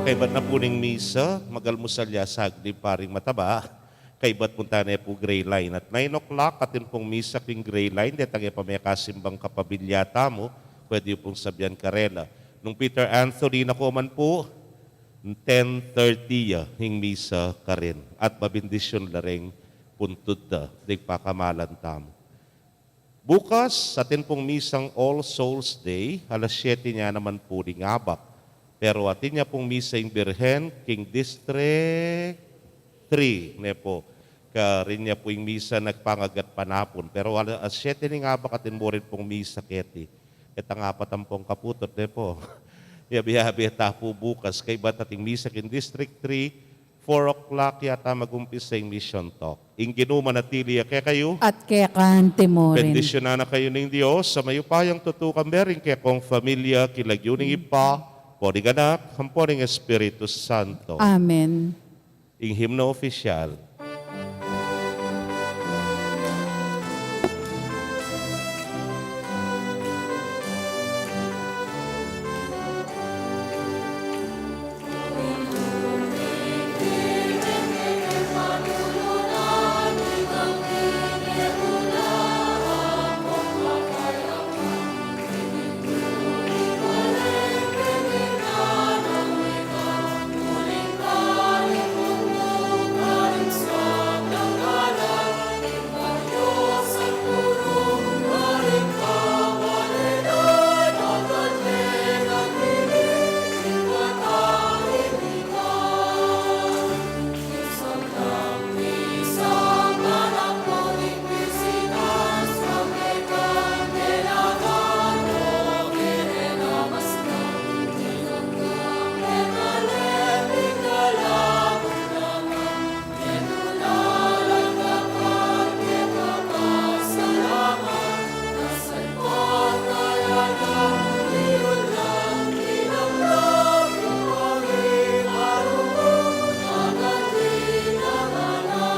Kaibat na pu ning misa, mag-almusal ya saglit paring mataba. Kaibat pu tane pu Grey Line. At nine o'clock, atin pung misa king Grey Line, detang e pa mekasimbang kapamilya tamu, pwede yu pung sabian karela. Nung Peter Anthony na ko man pu, ten thirty ya ing misa karin. At babindisyun la reng puntud da, deng pakamalan tamu. Bukas, atin pung misang All Souls Day, alas siyete nya naman pu ning abak. Pero atin ya pung misa ing Birhen, king District three, ne pu. Karin ya pu ing misa nagpangagat panapun. Pero alas siyete ning abak atin mu rin pung misa keti. Ketang apat ampong kaputut, ne pu. Yabi-yabi ta pu bukas, kaibat ating misa king District three, four o'clock yata mag-umpisa ing mission talk. Ing Ginu manatili ya kekayu. At keka anti mu rin. Bendisyunan na kayu ning Dios, sa mayupayang tutukan, bering kekong familia, king lagyu ning Ibpa, ampo ning Anak, ampo ning Espiritu Santo. Amen. Ing himno opisyal.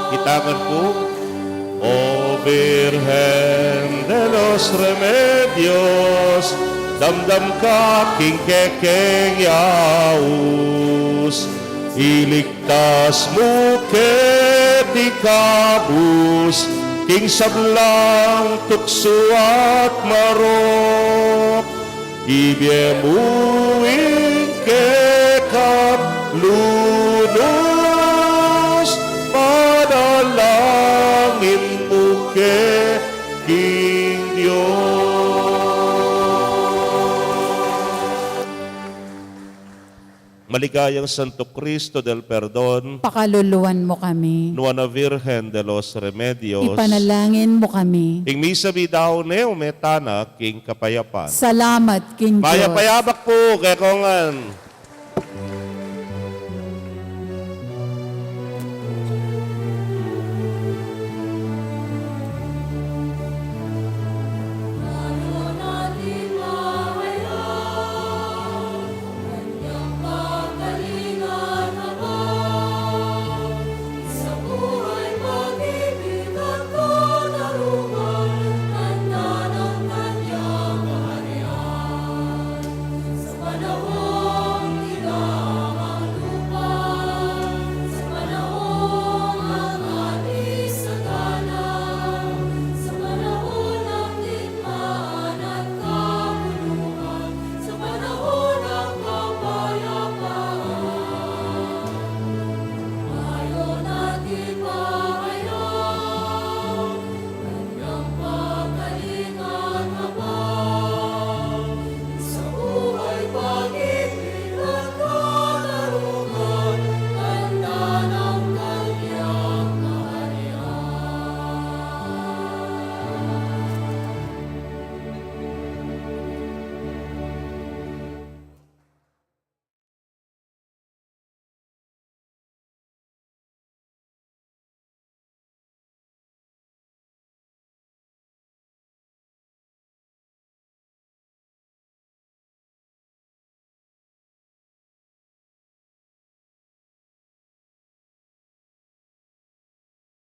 Kita ngan pu. O Virgen de los Remedios, damdam ka king kekeng yaus, iligtas mu keti kabus king sablang tuksu at marok. Ibie mu ing kekang lunus, panalangin mu ke king Dios. Maligayang Santo Cristo del Perdon, pakaluluan mu kami. Nuan a Virgen de los Remedios, ipanalangin mu kami. Ing misa mi dau ne, ume tana king kapayapan. Salamat king Dios. Mayap a yabak pu kekongan.